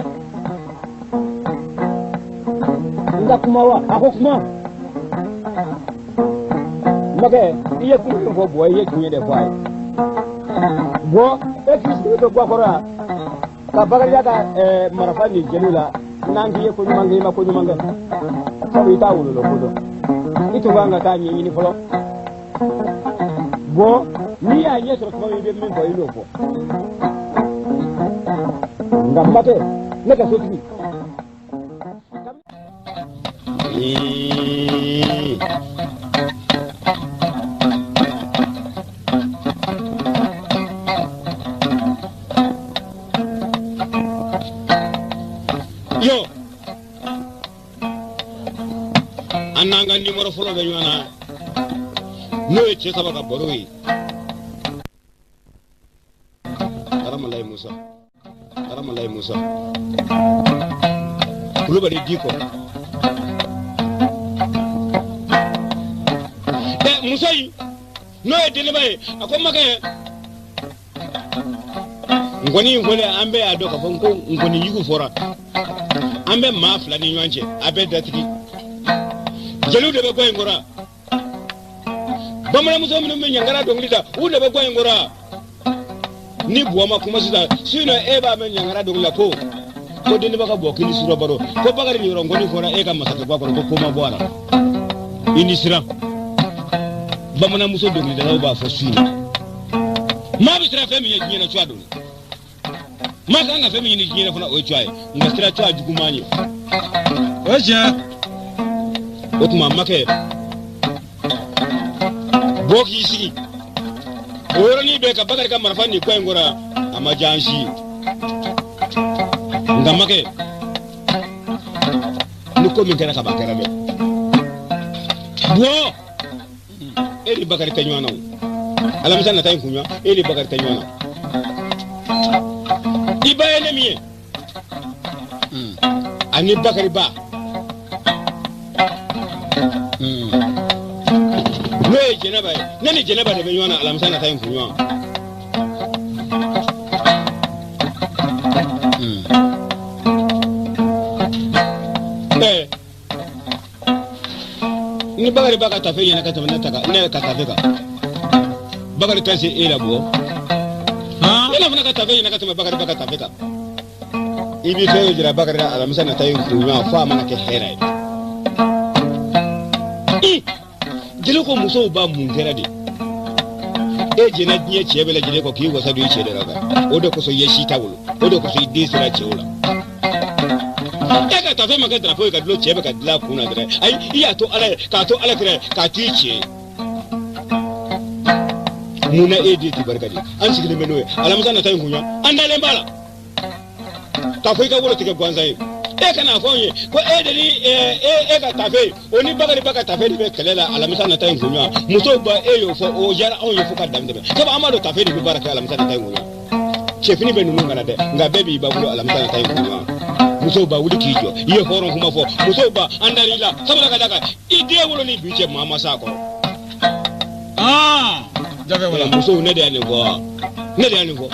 n ka kuma wa? A ko kuma. Makɛ, i ye kuma min fɔ bɔ, i ye tiɲɛ de fɔ a ye. Bɔ, e k'i sigi to gakɔrɔ yan ka Bakarijan ka marifa nin jeliw la, n'an k'i ye ko ɲuman kɛ, i ma ko ɲuman kɛ, sabu i t'a wololo ko dɔn. I tun kan ka taa ɲɛɲini fɔlɔ. Bɔ, n'i y'a ɲɛ sɔrɔ tuma min, i bɛ min fɔ, i n'o fɔ. Nka makɛ, ne ka sotigi. Yo, an n'an ka nimɔrɔ fɔlɔ bɛ ɲɔgɔn na, n'o ye cɛ saba ka baro ye. Aramalayi Musa, Aramalayi Musa, Kulubali Diko. Musa in n'o ye deniba ye, a ko makɛ nkɔni in fɔlen, an bɛɛ y'a dɔn k'a fɔ ko nkɔni jugu fɔra an bɛ maa fila ni ɲɔgɔn cɛ, a bɛ datigi jeliw de bɛ gɔ in kɔrɔ, bamananmuso minnu bɛ ɲangara dɔnkili da, u de bɛ gɔ in kɔrɔ. Ni buwa ma kuma sisan, sinon e b'a mɛn ɲangara dɔnkili la ko deniba ka bɔ k'i ni sura baro, ko Bakari nin yɔrɔ nkɔni fɔra e ka masakɛ ba kɔrɔ, ko ko ma bɔ a la, i ni siran. Bamananmuso dɔnkilidalaw b'a fɔ su in na, maa bɛ siran fɛn min ye diɲɛ na, cuwa don. Maa kan ka fɛn min ɲini diɲɛ na fana, o ye cuwa ye, nka sira cuwa juguman ye. O ye tiɲɛ. O tuma makɛ bɔ k'i sigi o yɔrɔnin bɛɛ ka Bakari ka marifa nin kɔ in kɔrɔ, a ma diya an si ye. Nka makɛ, ni ko min kɛra ka ban, a kɛra dɛ. Bɔ, e ni Bakari tɛ ɲɔgɔn na o alamisa nata in kunɲɔgɔn, e ni Bakari tɛ ɲɔgɔn na. I ba ye ne min ye ani Bakari ba, n'o ye Jɛnɛba ye, ne ni Jɛnɛba de bɛ ɲɔgɔn na alamisa nata in kunɲɔgɔn. Ni Bakari ba ka tafe ɲɛna ka tɛmɛ ne ta kan, ne yɛrɛ ka tafe kan, Bakari tɛ se e la bɔ. Ne fana ka tafe ɲɛna ka tɛmɛ Bakari ba ka tafe kan. I bɛ fɛn jira Bakari la alamisa nata in kunɲɔgɔn, fo a mana kɛ hɛrɛ ye. Jeli ko musow ba, mun kɛra de? E jɛnna diɲɛ cɛ bɛɛ lajɛlen kɔ k'i wasa don i cɛ de la kan, o de kosɔn i ye si t'a bolo, o de kosɔn i den sera cɛw la. E ka tafe ma kɛ drapeau ye ka dulon cɛ bɛ ka dilan kun na dɛrɛ. Ayi, i y'a to Ala ye, k'a to Ala kira ye, k'a to i cɛ ye. Mun na e den tɛ barika di? An sigilen bɛ n'o ye alamisa nata in kunɲɔgɔn, an dalen b'a la k'a fɔ i ka wolo tigɛ gansan ye. E kana fɔ anw ye ko e de ni e ka tafe, o ni Bakari ba ka tafe de bɛ kɛlɛ la alamisa nata in kunɲɔgɔn. Musow ba, e y'o fɔ, o diyara anw ye fo ka dan tɛmɛ, sabu an b'a dɔn tafe de bɛ baara kɛ alamisa nata in kunɲɔgɔn. Cɛfini bɛ ninnu kana dɛ, nka bɛɛ b'i ba bolo alamisa nata in kunɲɔgɔn. Musow ba, wuli k'i jɔ, i ye hɔrɔn kuma fɔ. Musow ba, an dar'i la, sabula ka d'a kan i den wolo ni bi cɛ, maa ma s'a kɔrɔ. Musow, ne de y'a nin fɔ wa? Ne de y'a nin fɔ.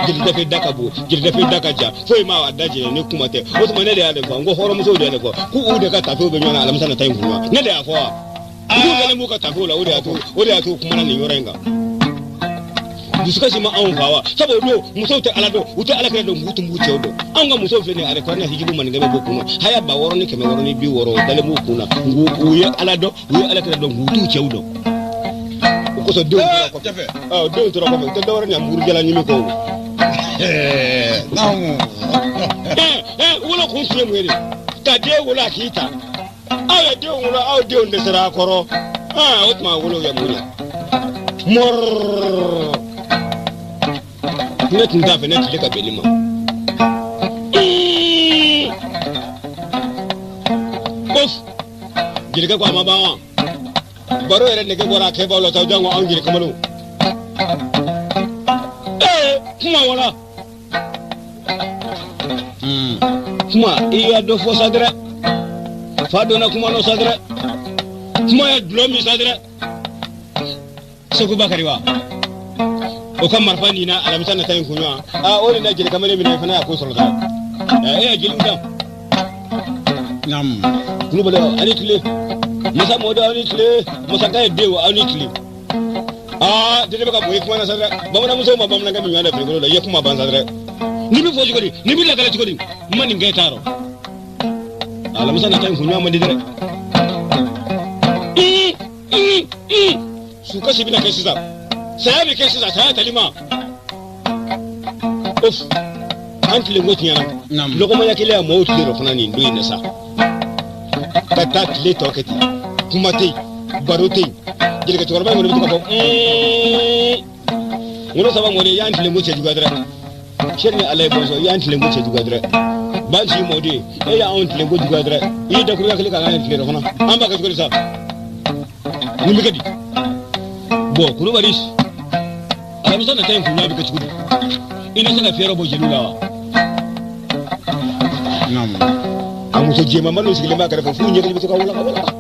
Jeli dafe da ka bon, jeli dafe da ka jan, foyi ma a da jɛnɛ ni kuma tɛ. O tuma ne de y'a nin fɔ, n ko hɔrɔnmusow de y'a nin fɔ k'u de ka tafew bɛ ɲɔgɔn na alamisa nata in kun. Ne de y'a fɔ wa? K'u dalen b'u ka tafew la, o de y'a to, o de y'a to u kumana nin yɔrɔ in kan. Dusukasi ma anw fa wa? Sabu o don musow tɛ Ala dɔn, u tɛ Ala kira dɔn, k'u tun b'u cɛw dɔn. Anw ka musow filɛ nin ye, alikuranɛ hijibu maninkɛ bɛ b'u kun na, haya 6660 dalen b'u kun na, u ye Ala dɔn, u ye Ala kira dɔn, k'u t'u cɛw dɔn. O kosɔn denw tora kɔfɛ, denw tora kɔfɛ, u tɛ dɔwɛrɛ ɲɛ murujala ɲimi kɔ. Wolo kun tun ye mun ye de? Ka den wolo a k'i ta. Aw ye denw wolo, aw denw dɛsɛra a kɔrɔ. O tuma wolo ye mun ye? Mɔrɔrɔrɔrɔ, ne tun t'a fɛ ne tile ka bɛn nin ma. Of, jelikɛ ko a ma ban wa? Baro yɛrɛ nege bɔra a kɛbaaw la sa, janko anw jeli kamalenw. Ee, kuma wala kuma, i y'a dɔ fɔ sa dɛrɛ, fa donna kuma nɔ sa dɛrɛ, kuma ye dulɔ min sa dɛrɛ. Segu Bakari wa, o ka marifa nin na alamisa nata in kunɲɔgɔn, aa, o de na jeli kamalen minɛ fana y'a ko sɔrɔ dɛ. E ye jeliw dan. Kulubali, aw ni tile. Masa mɔden, aw ni tile. Masakɛ ye denw, aw ni tile. Aa, deni bɛ ka bɔ i kuma na sa dɛ. Bamananmusow ma bamanankɛ min ɲɔgɔn da farikolo la, i ye kuma ban sa dɛ. Ni bɛ fɔ cogo di? Ni bɛ lakale cogo di? N ma nin kɛ t'a rɔ. Alamisa nata in kunɲɔgɔn man di dɛ. Sukasi bɛna kɛ sisan, saya bɛ kɛ sisan, saya tali ma. Of, an tile ko tiɲɛna. Lɔgɔmaya kelen ya mɔgɔw tile dɔ fana nin don in na sa, ka taa tile tɔ kɛ ten, kuma tɛ yen, baro tɛ yen. Jelikɛ cɛkɔrɔba in kɔni bɛ to k'a fɔ ŋolo saba mɔden, y'an tilen ko cɛjuguya dɛrɛ. Seri ni Ala ye bɔnsɔn, i y'an tilen ko cɛjuguya dɛrɛ. Bansi mɔden, e y'anw tilen ko juguya dɛrɛ. I ye dakuruya kelen k'an ka tile dɔ fana, an b'a kɛ cogo di sa? Nin bɛ kɛ di? Bɔn, Kulubali, alamisa nata in kunɲɔgɔn bɛ kɛ cogo di? I na se ka fiyɛrɛ bɔ jeliw la wa? Naamu. A muso jɛmanba n'u sigilen b'a kɛrɛfɛ f'u ɲɛ kelen bɛ to ka walaka walaka.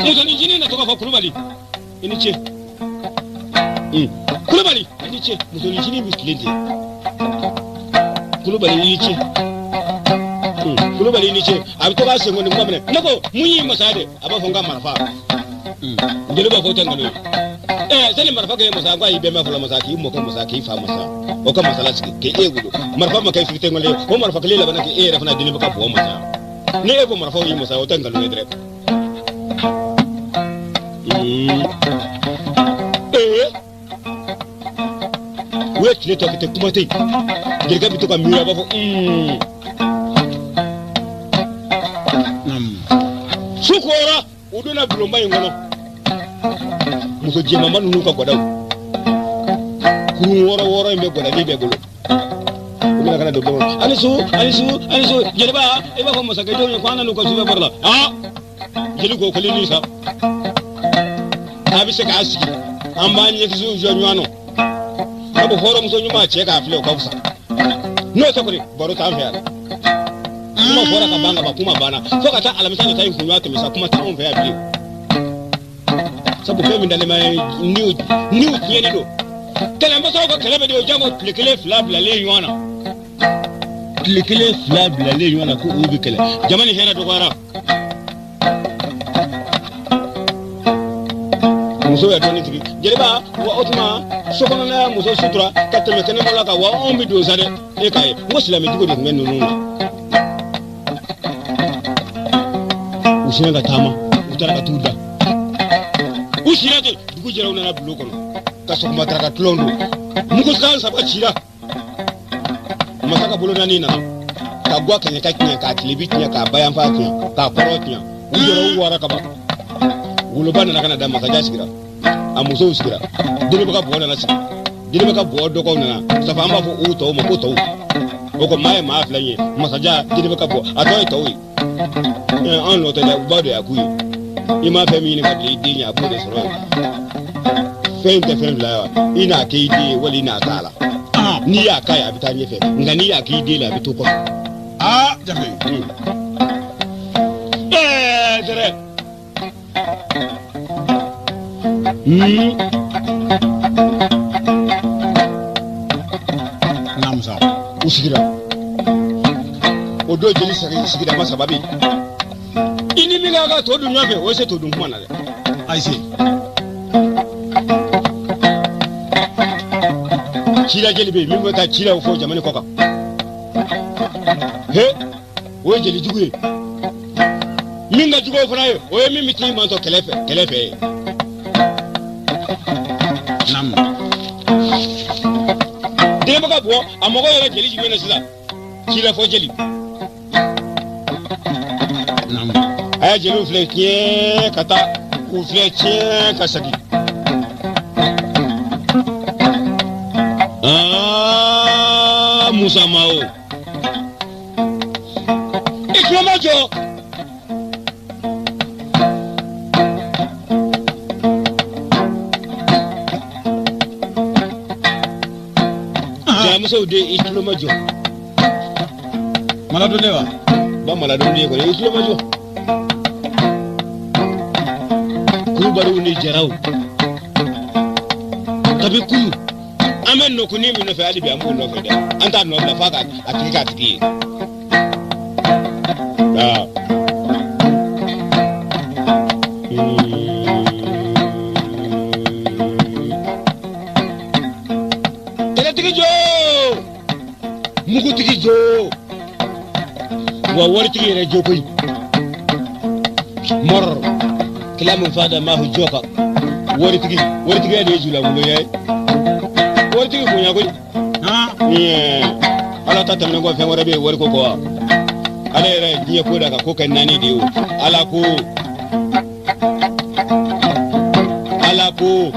Musonin ncinin na to k'a fɔ Kulubali i ni ce. Kulubali i ni ce. Musonin ncinin bɛ tilen ten. Kulubali i ni ce. Kulubali i ni ce. A bɛ to k'a senkɔni kuma minɛ. Ne ko mun y'i masaya de? A b'a fɔ n ka marifa. Jeliw b'a fɔ o tɛ nkalon ye. Ɛɛ sani marifa k'e masaya ko a y'i bɛnba fɔlɔ masaya k'i mɔkɛ masaya k'i fa masaya o ka masala sigi k'e wolo marifa ma kɛ fitɛ ŋɔli ye o marifa kelen labanna k'e yɛrɛ fana deni bɛ ka bɔ masaya ni e ko marifaw y'i masaya o tɛ nkalon ye dɛrɛ. Ee u ye tile tɔ kɛ ten kuma tɛ yen jelikɛ bɛ to ka miiri a b'a fɔ su kora u donna bulonba in kɔnɔ muso jɛmanba ninnu ka gwadaw kurun wɔɔrɔ wɔɔrɔ in bɛ gwadanin bɛɛ bolo u bɛna ka na don bulon kɔnɔ ani su ani su ani su jeliba i b'a fɔ masakɛdenw ye ko an nan'u ka sufɛ baro la aa jeli ko kelen ni sa a bɛ se k'a sigi an b'an ɲɛkisɛw jɔ ɲɔgɔn na sabu hɔrɔnmuso ɲuman cɛ k'a filɛ o ka fisa n'o tɛ kɔni baro t'an fɛ yan dɛ kuma fɔra ka ban ka ban kuma banna fo ka taa alamisa nata in kunɲɔgɔn tɛmɛ sa kuma t'anw fɛ yan bilen sabu fɛn min dalen bɛ niw niw tiɲɛni don kɛlɛmasaw ka kɛlɛ bɛ di o janko tile kelen fila bilalen ɲɔgɔn na tile kelen fila bilalen ɲɔgɔn na ko olu bɛ kɛlɛ jama ni hɛrɛ dɔgɔyara muso yɛ dɔɔnin sigi jeliba wa o tuma so kɔnɔna muso sutura ka tɛmɛ kɛnɛma la kan wa anw bɛ don sa dɛ e k'a ye n ko silamɛjugu de tun bɛ ninnu na u sinna ka taama u taara ka t'u da u sira ten dugu jɛra u nana bulon kɔnɔ ka sɔgɔma daraka tulon don mugu san saba cira masa ka bolo naani nana ka gwa kɛɲɛka tiɲɛ k'a tilebi tiɲɛ k'a bayanfa tiɲɛ k'a kɔrɔ tiɲɛ u jɔra u wara kaban woloba nana ka na da masajan sigira a musow sigira deniba ka buwɔ nana sigi deniba ka buwɔ dɔgɔw nana sabu an b'a fɔ u tɔw ma ko tɔw o ko maa ye maa fila ye masajan deniba ka buwɔ a tɔ ye tɔw ye an nɔ tɛ dɛ u b'a dɔn a k'u ye i ma fɛn min ɲini ka bila i den ɲɛ a b'o de sɔrɔ yen fɛn tɛ fɛn fila ye wa i n'a kɛ i den ye wali i n'a k'a la n'i y'a k'a ye a bɛ taa ɲɛfɛ nka n'i y'a k'i den la a bɛ to kɔfɛ. Aa jafe. Ɛɛ sɛrɛ. Namusa. U sigira o don jeli sigida ma saba bɛ yen i ni min ka kan to dun ɲɔgɔn fɛ o se to dun kuma na dɛ. Ayi se. Cila jeli bɛ yen min bɛ taa cilaw fɔ jamana kɔ kan he o ye jeli jugu ye min ka jugu o fana ye o ye min bɛ t'i mantɔ kɛlɛ fɛ kɛlɛ fɛ ye. Naamu. Deniba ka buwɔ a mago yɛrɛ jeli jumɛn na sisan cilafɔ jeli. Naamu. A ye jeliw filɛ tiɲɛ ka taa k'u filɛ tiɲɛ ka segin. Aa Musa Mawo. I tulo ma jɔ. Jaramusow den i tulo ma jɔ. Maladon de wa? Ba maladon den kɔni i tulo ma jɔ. Kulubaliw ni jaraw. Kabi kunu an bɛ nɔkunni min nɔfɛ hali bi an b'o nɔfɛ dɛ an t'a nɔ bila f'a ka a tigi k'a tigi ye. Aa. Kɛlɛtigi jo mugutigi jo wa waritigi yɛrɛ jo koyi mɔrɔ kila min fa da maahu jɔka waritigi waritigiya de ye julankolonya ye waritigi bonya koyi ala ta tɛmɛnen kɔ fɛn wɛrɛ bɛ yen wariko kɔ wa ale yɛrɛ ye diɲɛ ko da ka ko kɛ naani de ye o ala ko ala ko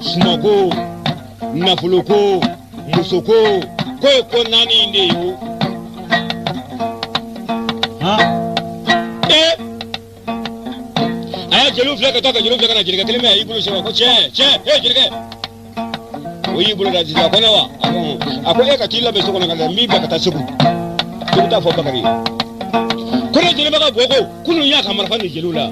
sumako nafoloko musoko ko ye ko naani in de ye o ee a y'a jeliw filɛ ka taa ka jeliw filɛ ka na jelikɛ kelen bɛ a y'i bolo sɛbɛn ko cɛ cɛ ee jelikɛ o O y'i bolo da disi la, a ko ne wa? A ko e ka t'i labɛn so kɔnɔ ka na n b'i bila ka taa Segu. I bɛ taa fɔ Bakari ye. Ko ne jeliba ka bɔ ko kunun y'a ka marifa ni jeliw la.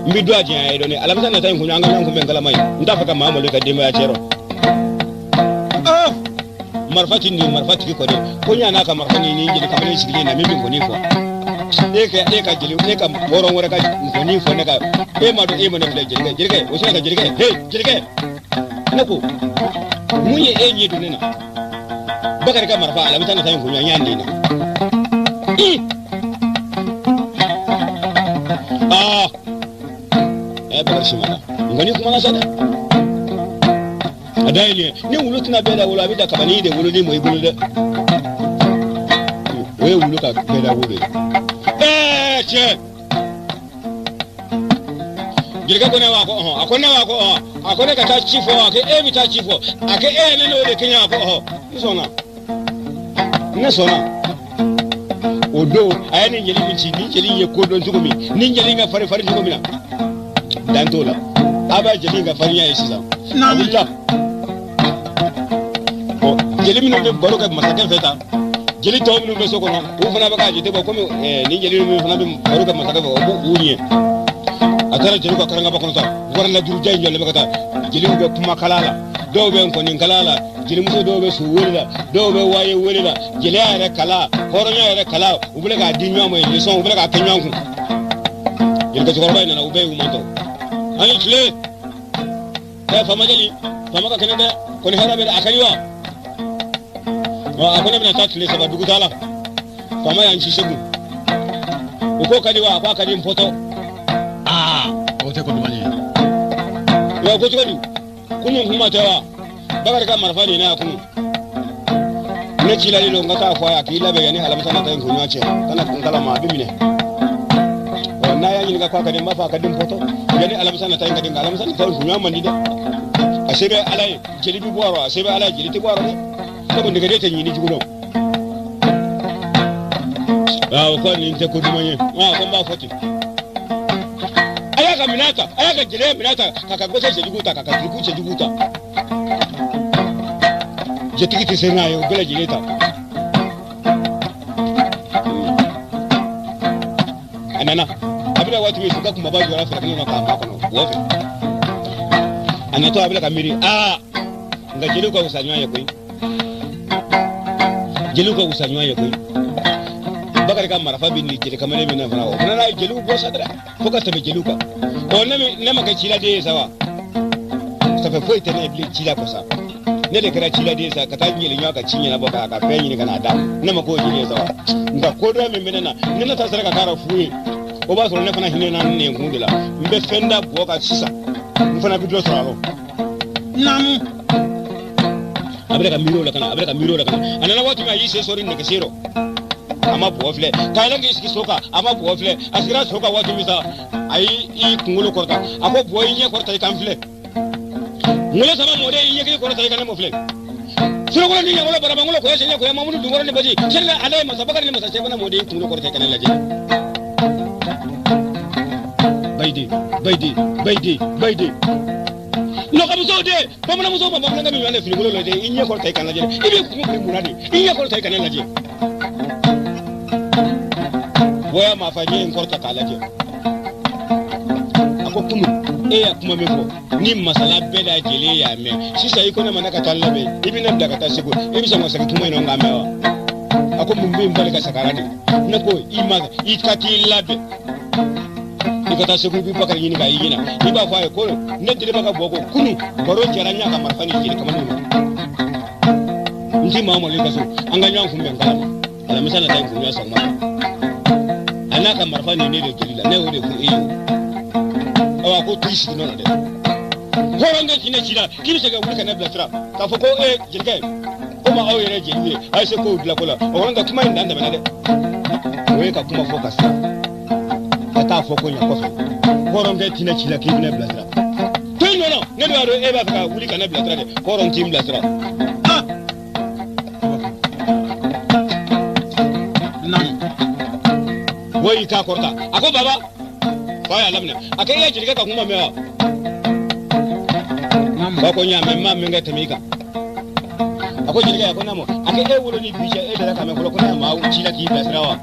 N bɛ dɔn a janya ye dɔɔni. Alamisa nata in kun an ka ɲɔgɔn kunbɛn kalama ye. N t'a fɛ ka maa malo i ka denbaya cɛ rɔ. Marifa ti nin marifa tigi kɔ dɛ. Ko n y'a n'a ka marifa ni jeli kamalen sigilen na min bɛ nkɔni fɔ. E ka jeli e ka hɔrɔn wɛrɛ ka nkɔni fɔ ne ka e ma dɔn e ma ne filɛ jelikɛ jelikɛ o sina ka jelikɛ he jelikɛ ne ko mun ye e ɲɛ don ne na Bakari ka marifa alamisa nata in kun n y'a nin na. Aa ɛ Bakari simana nkɔni kumana sa dɛ. A da ye nin ye ni wulu tɛna bɛɛ da wolo a bɛ da kabani de woloden mɔ i bolo dɛ. O ye wulu ka bɛɛ da wolo ye. Ɛɛ tiɲɛ jelikɛ ko ne wa ko ɔhɔn a ko ne wa ko ɔhɔn a ko ne ka taa ci fɔ a ko e bɛ taa ci fɔ a ko e ye ne n'o de kɛɲɛ a ko ɔhɔn n sɔnna ne sɔnna. O don a ye nin jeli min ci nin jeli in ye ko dɔn cogo min nin jeli in ka farin farin cogo min na dan t'o la a b'a jeli in ka farinya ye sisan a wulila ɔ jeli minnu bɛ baro kɛ masakɛ fɛ tan jeli tɔw minnu bɛ so kɔnɔ u fana bɛ k'a jate bɔ komi nin jeli minnu fana bɛ baro kɛ masakɛ fɛ o b'u ɲɛ a taara jeliw ka karangaba kɔnɔ tan warala juruja in jɔlen bɛ ka taa jeliw bɛ kumakala la dɔw bɛ nkɔnikala la jelimuso dɔw bɛ so wele la dɔw bɛ waye wele la jeliya yɛrɛ kala hɔrɔnya yɛrɛ kala u bɛ k'a di ɲɔgɔn ma leçon u bɛ k'a kɛ ɲɔgɔn kun jelikɛ cɛkɔrɔba in nana u bɛɛ y'u mantɔ ani tile ɛ faama jeli faama ka kɛnɛ dɛ kɔni hɛrɛ bɛ a ka di wa a ko ne bɛna taa tile 3 dugu taa la faama y'an ci Segu o ko ka di wa a ko a ka di n pɔtɔ aa o tɛ ko duman ye wa ko cogo di kunun kuma tɛ wa Bakari ka marifa nin na kunun ne cilalen don n ka taa fɔ a ye a k'i labɛn yanni alamisa nata in kunɲɔgɔn cɛ kana kun kala ma a bɛ minɛ ɔ n'a y'a ɲininka k'a ka di n b'a fɔ a ka di n pɔtɔ yanni alamisa nata in ka di nka alamisa nata in kunɲɔgɔn man di dɛ a se bɛ ala ye jeli bɛ bɔ a rɔ a se bɛ ala ye jeli tɛ bɔ a rɔ dɛ sabu nɛgɛden tɛ ɲini jugu dɔn o ko nin tɛ ko duman ye ko n b'a fɔ ten a y'a ka minɛn ta a y'a ka jeliya minɛn ta k'a ka gbɛsɛ cɛjugu ta k'a ka tiriku cɛjugu ta jatigi tɛ se n'a ye o bɛɛ lajɛlen ta a nana a bɛna waati min sokɛ kunbaba jɔra fɛrɛkɛnɛ na k'a makɔnɔ wɔ fɛ a natɔ a bɛna ka miiri aa nka jeliw ka wusa ɲɔgɔn ye koyi jeliw ka wusa ɲɔgɔn ye koyi Bakari ka marifa bɛ nin jeli kamalen min na fana o fana n'a ye jeliw bɔ sa dɛ fo ka tɛmɛ jeliw kan ɔ ne ma kɛ ciladen ye sa wa safɛ foyi tɛ ne ye bilen ci la kɔ sa ne de kɛra ciladen ye sa ka taa jeli ɲɔgɔn ka ci ɲɛnabɔ k'a ka fɛn ɲini ka n'a d'a ma ne ma k'o jeli ye sa wa nka kodɔn min bɛ ne na ni ne ta sera ka k'a fu ye o b'a sɔrɔ ne fana hinɛ na n kun de la n bɛ fɛn da bɔ kan sisan n fana bɛ dɔ sɔrɔ a rɔ naamu a bɛ ka miiri o la ka na a bɛ ka miiri o la ka na a nana waati min a y'i sen sɔri nɛgɛsen rɔ a ma bɔgɔ filɛ k'a yɛlɛn k'i sigi so kan a ma bɔgɔ filɛ a sigira so kan waati min sa a y'i kunkolo kɔrɔta a ko bɔgɔ i ɲɛ kɔrɔta i ka n filɛ ŋolo sama mɔden i ɲɛ kelen kɔrɔta i ka ne mɔ filɛ surokolo ni ɲɛkolo barabangolo kɔyɔ sɛɲɛ kɔyɔ mamunu dunkɔrɔ ni baji sɛnɛ ale ye masa Bakari ni masa Sɛfana mɔden i kunkolo kɔrɔta i ka ne lajɛ bayiden bayiden bayiden bayiden nɔgɔmusow de bamananmusow ma bamanankan min ɲɔgɔn finikolo lajɛ i ɲɛ kɔrɔta i ka lajɛ i b'i kun biri mun na de i ɲɛ kɔrɔta i ka ne lajɛ wɔya maa fa ɲɛ in kɔrɔta k'a lajɛ a ko kunu e y'a kuma min fɔ ni masala bɛɛ lajɛlen y'a mɛn sisan i ko ne ma ne ka taa labɛn i bɛ ne bila ka taa Segu i bɛ sɔn ka segin kuma in nɔ k'a mɛn wa a ko mun bɛ n bali ka sagara de ne ko i ma i ka t'i labɛn i ka taa Segu i bɛ Bakari ɲini k'a y'i ɲɛna i b'a fɔ a ye ko ne deliba ka bɔ ko kunu baro jara n y'a ka marifa ni jeli kamalen na n ti maa malo i ka so an ka ɲɔgɔn kunbɛn kala ma alamisa nata in kunɲɔgɔn sɔgɔma a n'a ka marifa ni ne de jeli la ne y'o de fɔ e ye o awa ko t'i sigi nɔ na dɛ hɔrɔnkɛ jinɛ ci la k'i bɛ se ka wuli ka ne bilasira k'a fɔ ko e jelikɛ komi aw yɛrɛ jeliw ye a ye se kow dilan ko la o kɔni ka kuma in dan tɛmɛna dɛ o ye ka kuma fɔ ka sira ka taa fɔ ko ɲɛ kɔfɛ hɔrɔnkɛ tinɛ ci la k'i bɛ ne bilasira to yen nɔ ne de b'a dɔn e b'a fɛ ka wuli ka ne bilasira dɛ hɔrɔn t'i bilasira. Wo y'i k'a kɔrɔta a ko baba fa y'a laminɛ a ko e ye jelikɛ ka kuma mɛn wa Ba ko n y'a mɛn, n ma min kɛ tɛmɛ i kan. A ko jelikɛ, a ko naamu. A ko e wolo ni bi cɛ, e delila k'a mɛn fɔlɔ ko ne ye maa ci la k'i bilasira wa?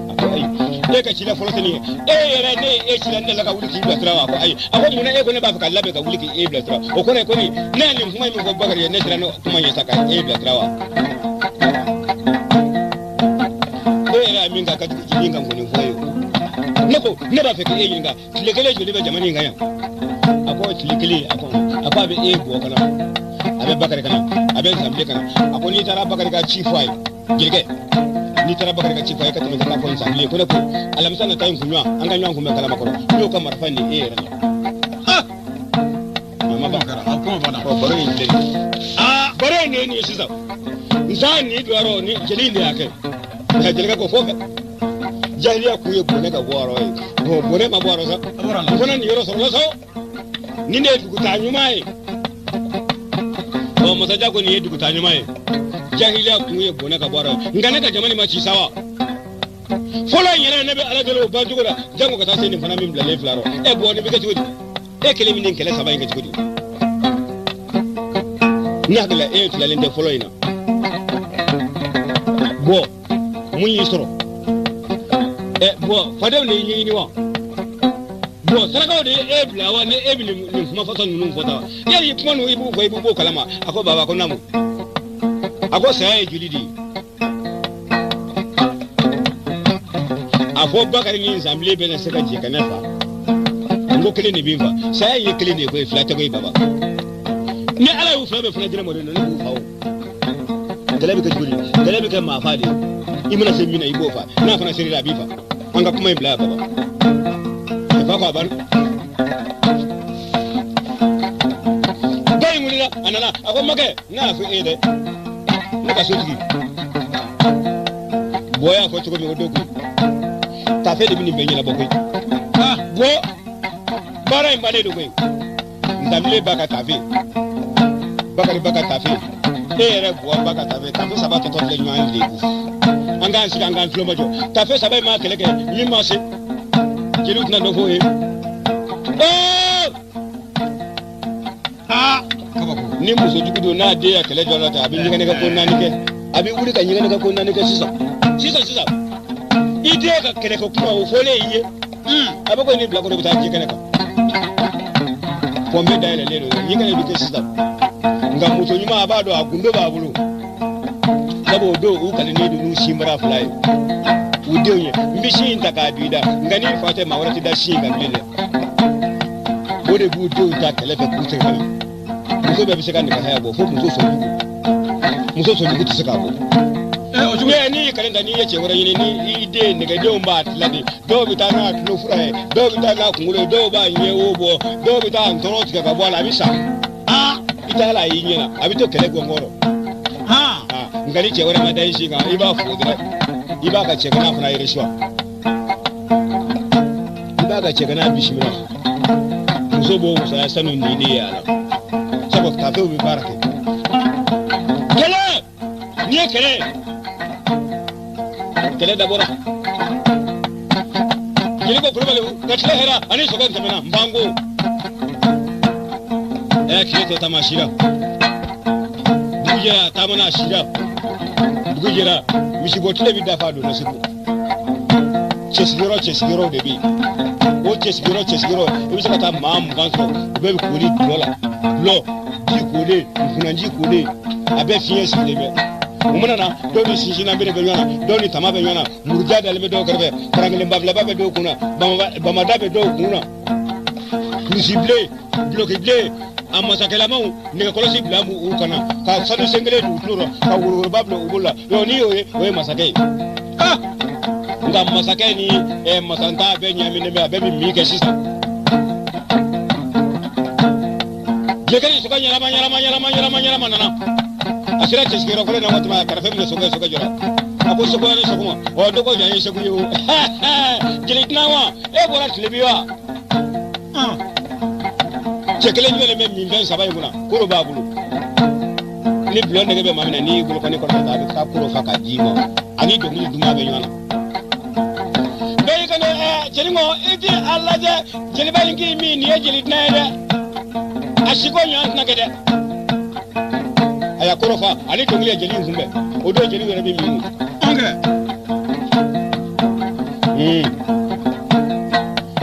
A ko ayi. E ka cila fɔlɔ tɛ nin ye. E yɛrɛ, ne ye e ci la, ne delila ka wuli k'i bilasira wa? A ko ayi. A ko mun na e ko ne b'a fɛ ka labɛn ka wuli k'e bilasira? O kɔrɔ ye ko ni ne ye nin kuma in min fɔ Bakari ye, ne sera n'o kuma ye sa ka e bilasira wa? E yɛrɛ ye min kɛ a ka jugu jeli kan kɔni fɔ ye. Ne ko ne b'a fɛ k'e ɲininka, tile kelen joli bɛ jamana in kan yan? A ko tile kelen. A ko a bɛ e bɔ ka na, a bɛ Bakari ka na, a bɛ Zanbilen ka na. A ko n'i taara Bakari ka ci fɔ a ye, jelikɛ, n'i taara Bakari ka ci fɔ a ye, ka tɛmɛ ka taa fɔ Zanbilen ko ne ko alamisa nata in kunɲɔgɔn, an ka ɲɔgɔn kunbɛn Kalamakɔrɔ, n y'o ka marifa nin e yɛrɛ la. Mama ba a kuma banna. Ɔ, baro in filɛ nin ye. Baro in de ye nin ye sisan. Nsan nin don yɔrɔ ni jeli in de y'a kɛ. Nka jelikɛ ko fo fɛ jahiliya kun ye bɔnɛ ka bɔ yɔrɔ ye. Bon, bɔnɛ ma bɔ yɔrɔ sa. A bɔra la. N fana nin yɔrɔ sɔrɔla sa. Nin de ye dugutaa ɲuman ye. Ɔ, masajan ko nin ye dugutaa ɲuman ye. Jahiliya kun ye bɔnɛ ka bɔ yɔrɔ ye. Nka ne ka jama nin ma ci sa wa? Fɔlɔ in yɛrɛ, ne bɛ Ala deli o ban cogo la, jango ka taa se nin fana min bilalen fila rɔ. E bɔ, nin bɛ kɛ cogo di? E kelen min nin kɛlɛ saba in kɛ cogo di? Ne hakili la e tilalen tɛ fɔlɔ in na. Bɔn, mun y'i sɔrɔ? Ɛ bɔn, fadenw de y'i ɲɛɲini wa? Bɔn, sarakaw de ye e bila wa? Ni e bɛ nin kuma fasɔn ninnu fɔ tan, yali kuma ninnu i b'u fɔ, i b'u b'o kalama? A ko baba, ko naamu. A ko saya ye joli de ye? A fɔ Bakari ni Zanbilen bɛna se ka jɛ ka ne fa? N ko kelen de bɛ n fa. Saya ye kelen de ye koyi, fila tɛ koyi baba. Ni Ala y'u fila bɛɛ fana di ne ma don, ne b'u fa. O kɛlɛ bɛ kɛ cogo di? Kɛlɛ bɛ kɛ maa fa de ye. I mana se min na, i b'o fa. N'a fana ser'i la, a b'i fa. An ka kuma in bila yan baba. Fa ko a banna. Ba in wulila, a nana, a ko makɛ, ne y'a fɔ e ye dɛ, ne ka sotigi bɔ y'a fɔ cogo min, o don koyi, tafe de bɛ nin bɛɛ ɲɛnabɔ koyi. Bɔ, baara in bannen don koyi. Ntanbilen ba ka tafe, Bakari ba ka tafe, e yɛrɛ bɔ ba ka tafe, tafe saba tɔtɔ filɛ ɲɔgɔn lebu. An k'an sigi, an k'an tulo majɔ. Tafe saba in maa kɛlɛ kɛ min ma se, jeliw tɛna dɔ f'o ye. Kabako. Ni muso jugu don, n'a den ya kɛlɛ jɔ la tan, a bɛ ɲɛgɛnɛkɛ ko naani kɛ. A bɛ wuli ka ɲɛgɛnɛkɛ ko naani kɛ sisan sisan sisan. I den ka kɛlɛkɛ kuma o fɔlen i ye, a bɛ ko ni bilakoro bɛ taa ji kɛnɛ kan, pɔnpe dayɛlɛlen don, ɲɛgɛnɛ bɛ kɛ sisan. Nka muso ɲuman, a b'a dɔn a gundo b'a bolo, sabu o don u kalennen don n'u sinbara fila ye u denw ye. N bɛ sin in ta k'a don i da, nka n'i fa tɛ, maa wɛrɛ tɛ da sin in kan bilen dɛ. O de b'u denw ta kɛlɛ fɛ k'u sɛgɛn ka na. Muso bɛɛ bɛ se ka nɛgɛ haya bɔ, fo muso sɔnjugu. Muso sɔnjugu tɛ se k'a bɔ. O cogo. N'i ye kalen ta, n'i ye cɛ wɛrɛ ɲini, ni i den nɛgɛdenw b'a tila de. Dɔw bɛ taa n'a tulo fura ye, dɔw bɛ taa n'a kunkolo ye, dɔw b'a ɲɛ wo bɔ, dɔw bɛ taa ntɔrɔ tigɛ ka bɔ a la, a bɛ sa. I tɛ hali a y'i ɲɛna, a bɛ to kɛlɛ gɔngɔrɔ. Nka ni cɛ wɛrɛ ma da i sin kan, i b'a fo dɔrɔn, i b'a ka cɛgana fana reçoit, i b'a ka cɛgana bisimila. Muso b'o wusaya sanu nin de ye a la, sabu tafew bɛ baara kɛ. Kɛlɛ n'i ye kɛlɛ ye, kɛlɛ dabɔra. Jeli ko Kulubali ka tile hɛrɛ ani sokɛ tɛmɛna n banko. Ɛ, tile tɔ taama sira, dugu jɛra, a taamana a sira, dugu jɛra, misibɔ tile bɛ dafa a donna Segu. Cɛsigiyɔrɔ cɛsigiyɔrɔw de bɛ yen. O cɛsigiyɔrɔ cɛsigiyɔrɔ, i bɛ se ka taa maa 20 sɔrɔ, u bɛɛ bɛ koli dulɔ la, dulɔ ji kolen, nkunanji kolen, a bɛɛ fiɲɛ sigilen bɛ. U mana na, dɔw ni sinsinna bere bɛ ɲɔgɔn na, dɔw ni tama bɛ ɲɔgɔn na, muruja dalen bɛ dɔw kɛrɛfɛ, farankelenba filaba bɛ dɔw kun na, bamada bɛ dɔw kun na, kulusi bilen, duloki bilen, a masakɛlamaw nɛgɛkɔlɔsi bila u kana ka sanu sen kelen don u tulo rɔ, ka woroworoba bila u bolo la. Yɔrɔ n'i y'o ye, o ye masakɛ ye. Nka masakɛ ni masantan bɛɛ ɲaaminen bɛ, a bɛɛ bɛ min kɛ sisan. Jɛgɛ ni sokɛ ɲɛnama ɲɛnama ɲɛnama ɲɛnama ɲɛnama nana, a sera cɛsigiyɔrɔ fɔlɔ na waati min, a kɛrɛfɛ minɛ sokɛ, sokɛ jɔra. A ko segu ni sɔgɔma. Ɔ, dɔgɔ jan ye Segu ye o. Jeli dunan wa, e bɔra tilebi wa? Cɛ kelen jumɛn bɛ minfɛn saba in kunna? Koro b'a bolo. Ni bulon nege bɛ maa min na, n'i y'i bolo kɔni kɔrɔta, a bɛ taa koro fa k'a d'i ma, ani dɔnkili duman bɛ ɲɔgɔn na. Bɛɛ y'i kanto, ɛ, jeli ŋɔ, i ti a lajɛ jeliba in k'i min, nin ye jeli dunan ye dɛ. A si ko ɲɔgɔn tɛna kɛ dɛ. A y'a kɔrɔ fa ale dɔnkili ye jeli in kunbɛn o don jeliw yɛrɛ bɛ min.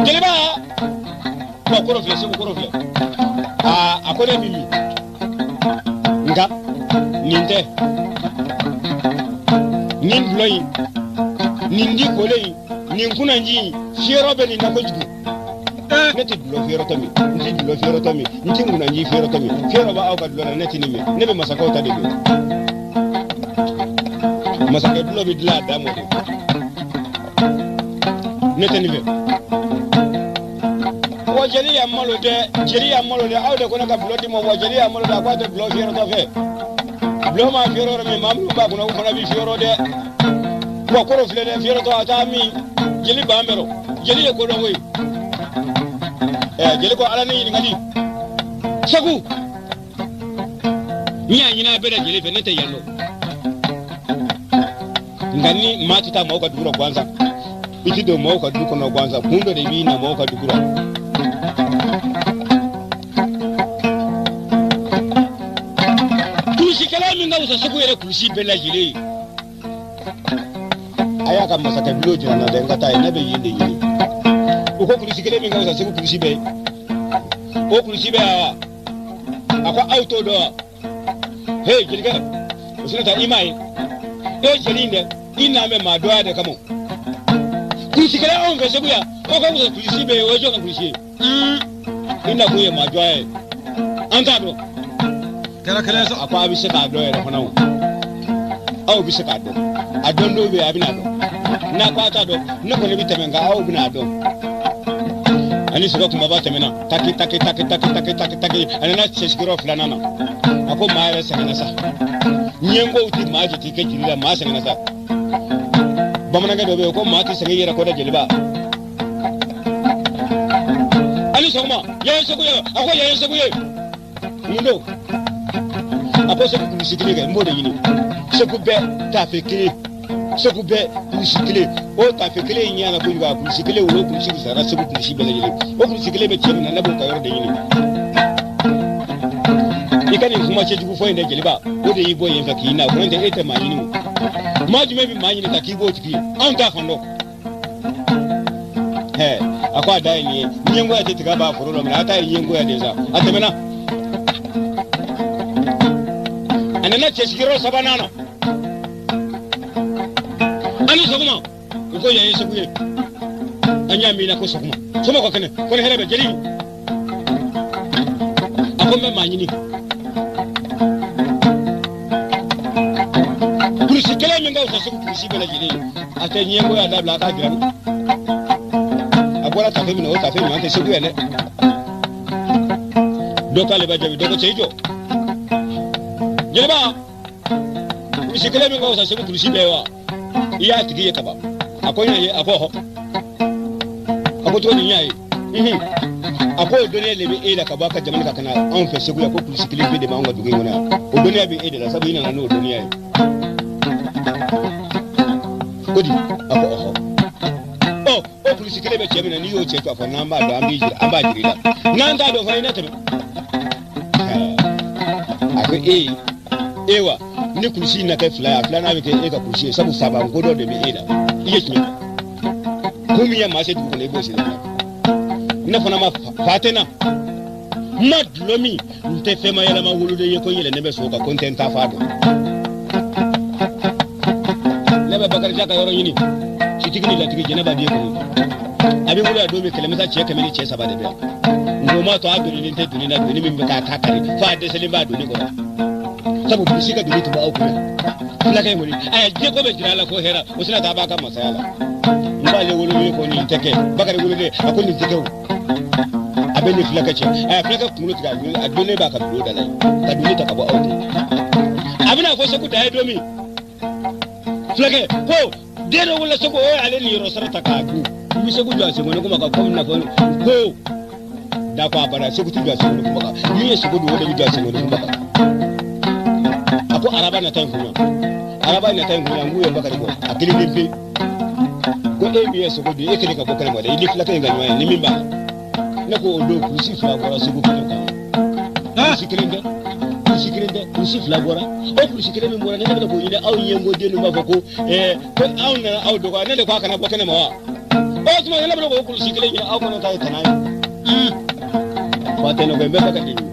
Jeliba wa kɔrɔ filɛ Segu kɔrɔ filɛ aa a ko ne bɛ min nka nin tɛ nin dulɔ in nin di kolen in nin kunnanji in fiyɛrɔ bɛ nin na kojugu. Ne tɛ dulɔ fiyɛrɔtɔ min n tɛ dulɔ fiyɛrɔtɔ min n tɛ ŋunanji fiyɛrɔtɔ min fiyɛrɔ b'aw ka dulɔ la ne tɛ nin min ne bɛ masakɛw ta de min masakɛ dulɔ bɛ dilan a dan mɔ de ne tɛ nin fɛ. Wa jeli y'a malo dɛ jeli y'a malo dɛ aw de ko ne ka dulɔ di ma wa jeli y'a malo dɛ a ko a tɛ dulɔ fiyɛrɔtɔ fɛ dulɔ ma fiyɛrɔ yɔrɔ min maa minnu b'a kɔnɔ u fana bɛ fiyɛrɔ dɛ wa kɔrɔ filɛ dɛ fiyɛrɔtɔ a t'a min jeli ban bɛrɔ jeli ye ko dɔn koyi. Jeli ko ala ne ɲininkali Segu n y'a ɲini a bɛɛ lajɛlen fɛ ne tɛ yan dɔn nka ni maa tɛ taa maaw ka dugu la gansan i tɛ don maaw ka du kɔnɔ gansan kun dɔ de b'i na maaw ka dugu la. Kulusikɛla min ka wusa Segu yɛrɛ kulusi bɛɛ lajɛlen ye a y'a ka masakɛ bulon jira n na dɛ n ka taa yen ne bɛ yen de ɲini. U ko kulusi kelen min ka wusa Segu kulusi bɛɛ ye o kulusi bɛ yan wa a ko aw t'o dɔn wa he jelikɛ o sinata i m'a ye e jeli in dɛ i n'an bɛ maa dɔgɔya de kama kulusi kelen anw fɛ Segu yan o ka wusa kulusi bɛɛ ye o ye jɔn ka kulusi ye i nakun ye maa dɔgɔya ye an t'a dɔn kɛra kɛlɛ sa a ko a bɛ se k'a dɔn yɛrɛ fana o aw bɛ se k'a dɔn a dɔn dɔw bɛ yen a bɛna dɔn n'a ko a t'a dɔn ne kɔni bɛ tɛmɛ nka aw bɛna a dɔn. Ani sogo kunbaba tɛmɛna taki taki taki taki taki taki taki a nana cɛsigiyɔrɔ filanan na a ko maa yɛrɛ sɛgɛnna sa ɲɛngow ti maa jate kɛ jeli la maa sɛgɛnna sa bamanankɛ dɔ bɛ yen ko maa ti sɛgɛn i yɛrɛ kɔ dɛ jeliba ani sɔgɔma yan ye Segu ye a ko yan ye Segu ye mun don a ko Segu kulusi kelen kɛ n b'o de ɲini Segu bɛɛ taafe kelen Segu bɛɛ kulusi kelen o taafe kelen in ɲɛna kojugu a kulusi kelen wolo kulusi fisayara Segu kulusi bɛɛ lajɛlen o kulusi kelen bɛ cɛ min na ne b'o ka yɔrɔ de ɲini i ka nin kuma cɛjugu fɔ in dɛ jeliba o de y'i bɔ yen fɛ k'i na o kɔni tɛ e tɛ maa ɲini o maa jumɛn bɛ maa ɲini ka k'i b'o tigi ye anw t'a fan dɔn a ko a da ye nin ye ɲɛngoya tɛ tiga b'a foro la minɛ a ta ye ɲɛngoya de sa a tɛmɛna a nana cɛsigiyɔrɔ sabanan na ani sɔgɔma u ko yan ye Segu ye an y'a min na ko sɔgɔma sɔgɔma ka kɛnɛ ko ni hɛrɛ bɛ jeli a ko n bɛ maa ɲini kulusi kelen min ka wusa Segu kulusi bɛɛ lajɛlen ye a tɛ ɲɛngoya dabila a k'a jira n na a bɔra tafe min na o tafe ɲuman tɛ Segu yan dɛ dɔ k'ale b'a jaabi dɔ ko cɛ i jɔ jeliba kulusi kelen min ka wusa Segu kulusi bɛɛ ye wa i y'a tigi ye kaban a ko n y'a ye a ko hɔ a ko cogo di n y'a ye a ko o dɔnniya de bɛ e la ka bɔ a ka jamana kan ka na anw fɛ Segu yan ko kulusi kelen pe de b'anw ka dugu in kɔnɔ yan o dɔnniya bɛ e de la sabu i nana n'o dɔnniya ye ko di a ko ɔhɔ ɔ o kulusi kelen bɛ cɛ min na n'i y'o cɛ to a fɔ n'an b'a dɔn an b'i jira an b'a jira i la n'an t'a dɔn fana i na tɛmɛ a ko e ye wa ni kulusi in na kɛ fila ye a filanan bɛ kɛ e ka kulusi ye sabu saban ko dɔ de bɛ e la i ye tiɲɛ ko min ye maa se dugu kɔnɔ i b'o se ne fana ma fa tɛ n na n ma dulɔ min n tɛ fɛn ma yɛlɛma woloden ye ko n yɛlɛnnen bɛ so kan ko n tɛ n ta fa dɔn ne bɛ Bakarijan ka yɔrɔ ɲini sitigi ni latigi jɛnɛba den kɔni a bɛ wolo yan don min kɛlɛmasa cɛ 100 ni cɛ 3 de bɛ yan nka o m'a to a donnen tɛ doni na doni min bɛ k'a ta kari f'a dɛsɛlen b'a doni kɔrɔ sabu bilisi ka doni tun b'aw kunna fulakɛ in kɔni a ye diɲɛ ko bɛ jira a la ko hɛrɛ o sina taa b'a ka masaya la n b'ale woloden ko nin tɛ kɛ Bakari woloden a ko nin tɛ kɛ o a bɛ nin fulakɛ cɛ a ye fulakɛ kunkolo tigɛ a donnen b'a ka bulon da la yen ka doni ta ka bɔ aw kun a bɛna fɔ Segu da ye don min fulakɛ ko den dɔ wolola Segu o y'ale niyɔrɔ sara ta k'a dun n bɛ Segu jɔ a senkɔni kuma kan komi n'a fɔ ko da ko a bara Segu tɛ jɔ a senkɔni kuma kan min ye sogo dun o de bɛ jɔ a senkɔni kuma kan a ko araba nata in kunna araba nata in kunna n k'u ye Bakari bɔ a kelen pe ko e min ye sogo dun e kelen ka bɔ kɛnɛ ma dɛ i ni fulakɛ in ka ɲɔgɔn ye ni min b'a la ne ko o don kulusi fila bɔra Segu kɛnɛ kan. Kulusi kelen tɛ, kulusi kelen tɛ, kulusi fila bɔra. O kulusi kelen min bɔra, ne bɛna k'o ɲini aw ɲɛngo den b'a fɔ ko ko anw nana aw dɔgɔya, ne de ko a kana bɔ kɛnɛ ma wa? O tuma ne bɛna k'o kulusi kelen ɲini aw kɔnɔ ta ye tana ye. Fa tɛ ne ko n bɛ Bakari de ɲini.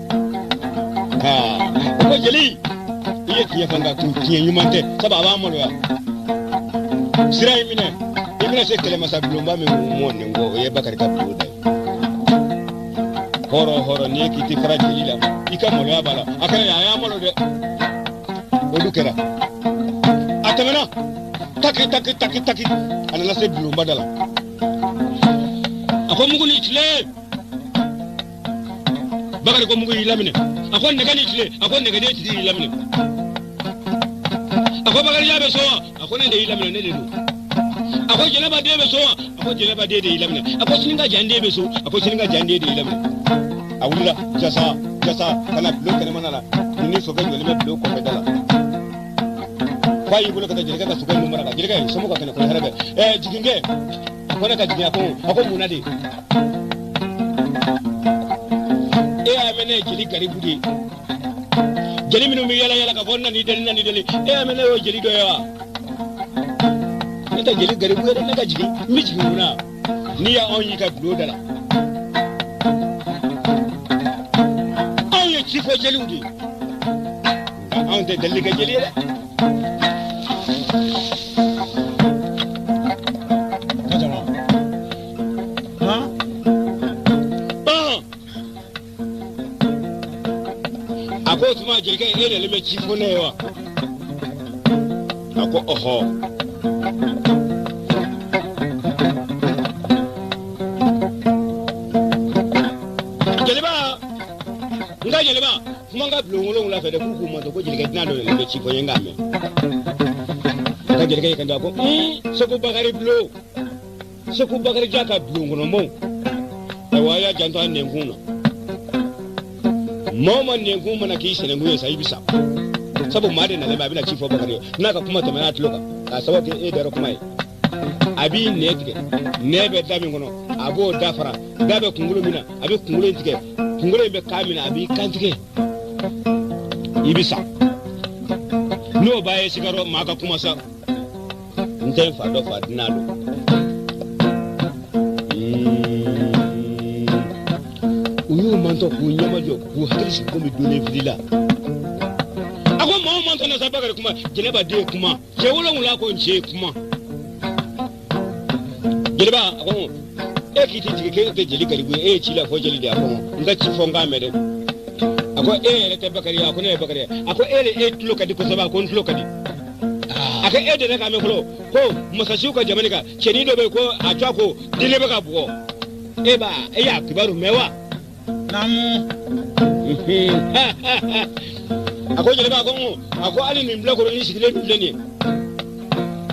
O ko jeli, i ye tiɲɛ fɔ, nka tiɲɛ ɲuman tɛ, sabu a b'an maloya. Sira in minɛ, i bɛna se kɛlɛmasa bulonba min mɔ nin kɔ, o ye Bakari ka bulon da ye. Hɔrɔn hɔrɔn, n'i ye k'i tɛ fara jeli la, i ka maloya b'a la. A kɛra a y'an malo dɛ. O dun kɛra. A tɛmɛna taki taki taki taki, a nana se bulonba da la. A ko mugu ni tile. Bakari ko mugu y'i laminɛ. A ko nɛgɛ ni tile. A ko nɛgɛden tigi y'i laminɛ. A ko Bakarijan bɛ so wa? A ko ne de y'i laminɛ, ne de don. A ko Jɛnɛba den bɛ so wa? A ko Jɛnɛba den de y'i laminɛ. A ko Sininka jan den bɛ so? A ko Sininka jan den de y'i laminɛ. A wulila jasa jasa ka na bulon kɛnɛmana la. Ni sokɛ jɔlen bɛ bulon kɔfɛ da la. F'a y'i bolo ka taa jelikɛ ka sokɛ ninnu mara kan. Jelikɛ somɔgɔw ka kɛnɛ ko hɛrɛ bɛ. Jiginkɛ, a ko ne ka jigin. A ko mun na de? E y'a mɛn ne ye jeli garibu de ye. Jeli minnu bɛ yala yala ka fɔ nani deli nani deli, e y'a mɛn ne y'o jeli dɔ ye wa? Ne tɛ jeli garibu ye dɛ, ne ka jigin, n bɛ jigin mun na? N'i y'anw y'i ka bulon da la, anw ye cifɔ jeliw de ye, nka anw tɛ deli kɛ jeli ye dɛ. A ko o tuma jelikɛ, e nalen bɛ ci fɔ ne ye wa? A ko ɔhɔ. Jeliba, n ka jeliba, kuma n ka bulon wolonwula fɛ dɛ, k'u k'u manto ko jelikɛ dunan dɔ nalen bɛ ci fɔ n ye, n k'a mɛn. A ka jelikɛ y'i kanto, a ko Segu Bakari bulon, Segu Bakarijan ka bulon kɔnɔ maaw, ayiwa a y'a janto a nɛnkun na. Maa o maa nɛnkun mana k'i sɛnɛnkun ye sa, i bɛ sa. Sabu maa de nalen bɛ, a bɛna ci fɔ Bakari ye, n'a ka kuma tɛmɛna a tulo kan, k'a sababu kɛ e dara kuma ye. A b'i nɛn tigɛ, nɛn bɛ da min kɔnɔ, a b'o da fara, da bɛ kunkolo min na, a bɛ kunkolo in tigɛ, kunkolo in bɛ kan min na, a b'i kan tigɛ, i bɛ sa. N'o b'a ye sigarɔ, maa ka kuma sa, n tɛ n fa dɔ fa dunan don. U y'u mantɔ k'u ɲɛmajɔ k'u hakili sigi komi donnen filila. A ko maa o mantɔ na sa, Bakari kuma, Jɛnɛba den kuma, cɛ wolonwula ko n cɛ kuma. Jeliba a ko e k'i tɛ jigin k'e tɛ jeli garibu ye, e ye ci la fɔ jeli de. A ko n ka ci fɔ n k'a mɛn dɛ. A ko e yɛrɛ tɛ Bakari ye? A ko ne ye Bakari ye. A ko e de e tulo ka di kosɛbɛ? A ko n tulo ka di. A ko e delila k'a mɛn fɔlɔ ko masasiw ka jamana kan cɛnin dɔ bɛ yen ko a tɔgɔ ko dene bɛ ka bugɔ, e b'a e y'a kibaru mɛn wa? Naamu. A ko jeliba, a ko a ko hali nin bilakoro ni sigilen dun filɛ nin ye,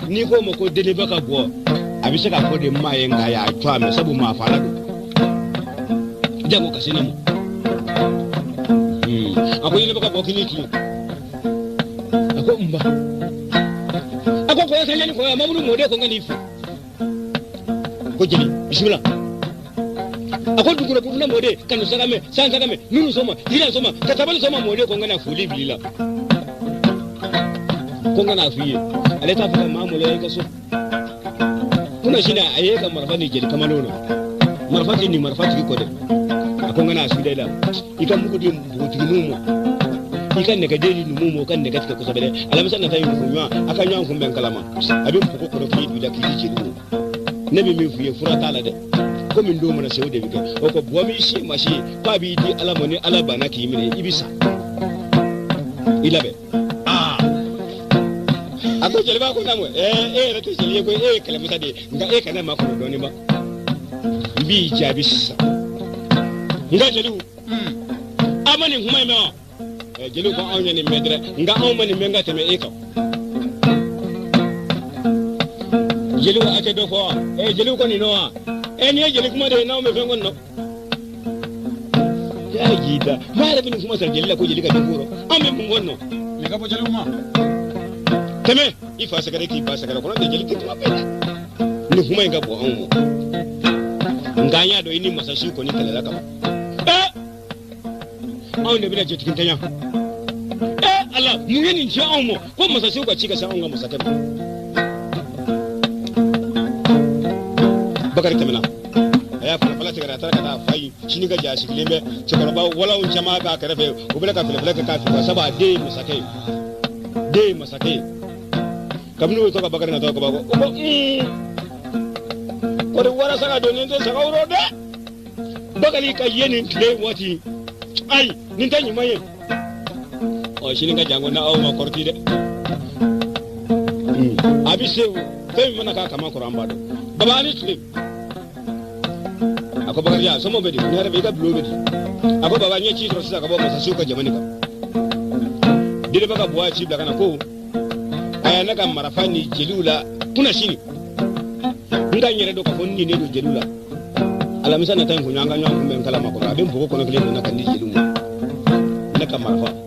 n'i ko ma ko dene bɛ ka bugɔ, a bɛ se k'a fɔ de maa ye, nka a y'a to a mɛn, sabu maa fa la don, jango ka se ne ma. A ko dene bɛ ka bɔ k'i ni tile. A ko nba. A ko kɔyɔ sanjani kɔyɔ Mamadu mɔden ko n ka n'i fo. Ko jeli bisimila. A ko dugukolo bufuna mɔden kanu sagamɛ san sagamɛ nunu sɔma yira sɔma katabali sɔma mɔden ko n ka na foli bil'i la, ko n ka n'a f'i ye, ale t'a fɛ ka maa maloya i ka so. Kuna sini a ye ka marifa ni jeli kamalenw na, marifa tɛ nin marifa tigi kɔ dɛ. A ko n ka n'a su da i la, i ka mugu di npogotigininw ma, i ka nɛgɛden di numuw ma, u ka nɛgɛ tigɛ kosɛbɛ dɛ. Alamisa nata in kun ɲɔgɔn a ka ɲɔgɔn kunbɛn kalama, a bɛ npogo kɔnɔ k'i don i la k'i di jeliw ma. Ne bɛ min f'i ye, fura t'a la dɛ, komi don mana se o de bɛ kɛ. O ko bɔ min si ma si k'a b'i di Ala ma, ni Ala banna k'i minɛ i bɛ sa, i labɛn. A ko jeliba ko naamu, e yɛrɛ tɛ jeli ye ko e ye kɛlɛmasa de ye, nka e kana makɔnɔ dɔɔnin ba, n b'i jaabi sisan. N ka jeliw, a ma nin kuma in mɛn wa? Jeliw ko anw ye nin mɛn dɛ, nka anw ma nin mɛn ka tɛmɛ e kan. Jeliw a tɛ dɔ fɔ wa? Jeliw ko nin nɔ wa? Nin ye jeli kuma de ye, n'anw bɛ fɛn kɔni nɔ. Ya jida, maa yɛrɛ bɛ nin kuma sɔrɔ jeli la ko jeli ka jugu rɔ, anw bɛ mun kɔni nɔ? Nin ka bɔ jeliw ma. Tɛmɛ i fa sɛgɛrɛ k'i ba sɛgɛrɛ kɔnɔ tɛ jeli tɛ kuma bɛɛ la. Nin kuma in ka bɔ anw ma, nka an y'a dɔn i ni masasiw kɔni kɛlɛla ka ban. Anw de bɛna jatigitanya. Ala mun ye nin ci anw ma ko masasiw ka ci ka se anw ka masakɛ ma. Bakari tɛmɛna a y'a fana fala tigɛra, a taara ka taa fa ye sini ka ja sigilen bɛ cɛkɔrɔba walaw caman b'a kɛrɛfɛ, u bɛ ka fɛlɛfɛlɛ kɛ k'a fɛ sabu a den ye masakɛ ye, den ye masakɛ ye. Kabini u bɛ to ka Bakari natɔ kaba ko kɔri walasa ka don nin tɛ saga woro dɛ. Bakari ka ye nin tile waati ayi nin tɛ ɲuman ye. Ɔ sini ka janko na aw ma kɔrɔti dɛ. A bɛ se fɛn min mana k'a kama kɔrɔ an b'a dɔn. Baba ani tile. A ko Bakarijan somɔgɔw bɛ di? Ne yɛrɛ bɛ i ka bulon bɛ di? A ko baba n ye ci sɔrɔ sisan ka bɔ masasiw ka jamana kan. Deniba ka buwa ci bila ka na ko a y'a ne ka marafa ni jeliw la kunna sini. N ka n yɛrɛ dɔn k'a fɔ n nin don jeliw la. Alamisa nata in kun an ka ɲɔgɔn kunbɛn kalama kɔnɔ a bɛ npogo kɔnɔ kelen donna ka di jeliw ma. Ne ka marafa.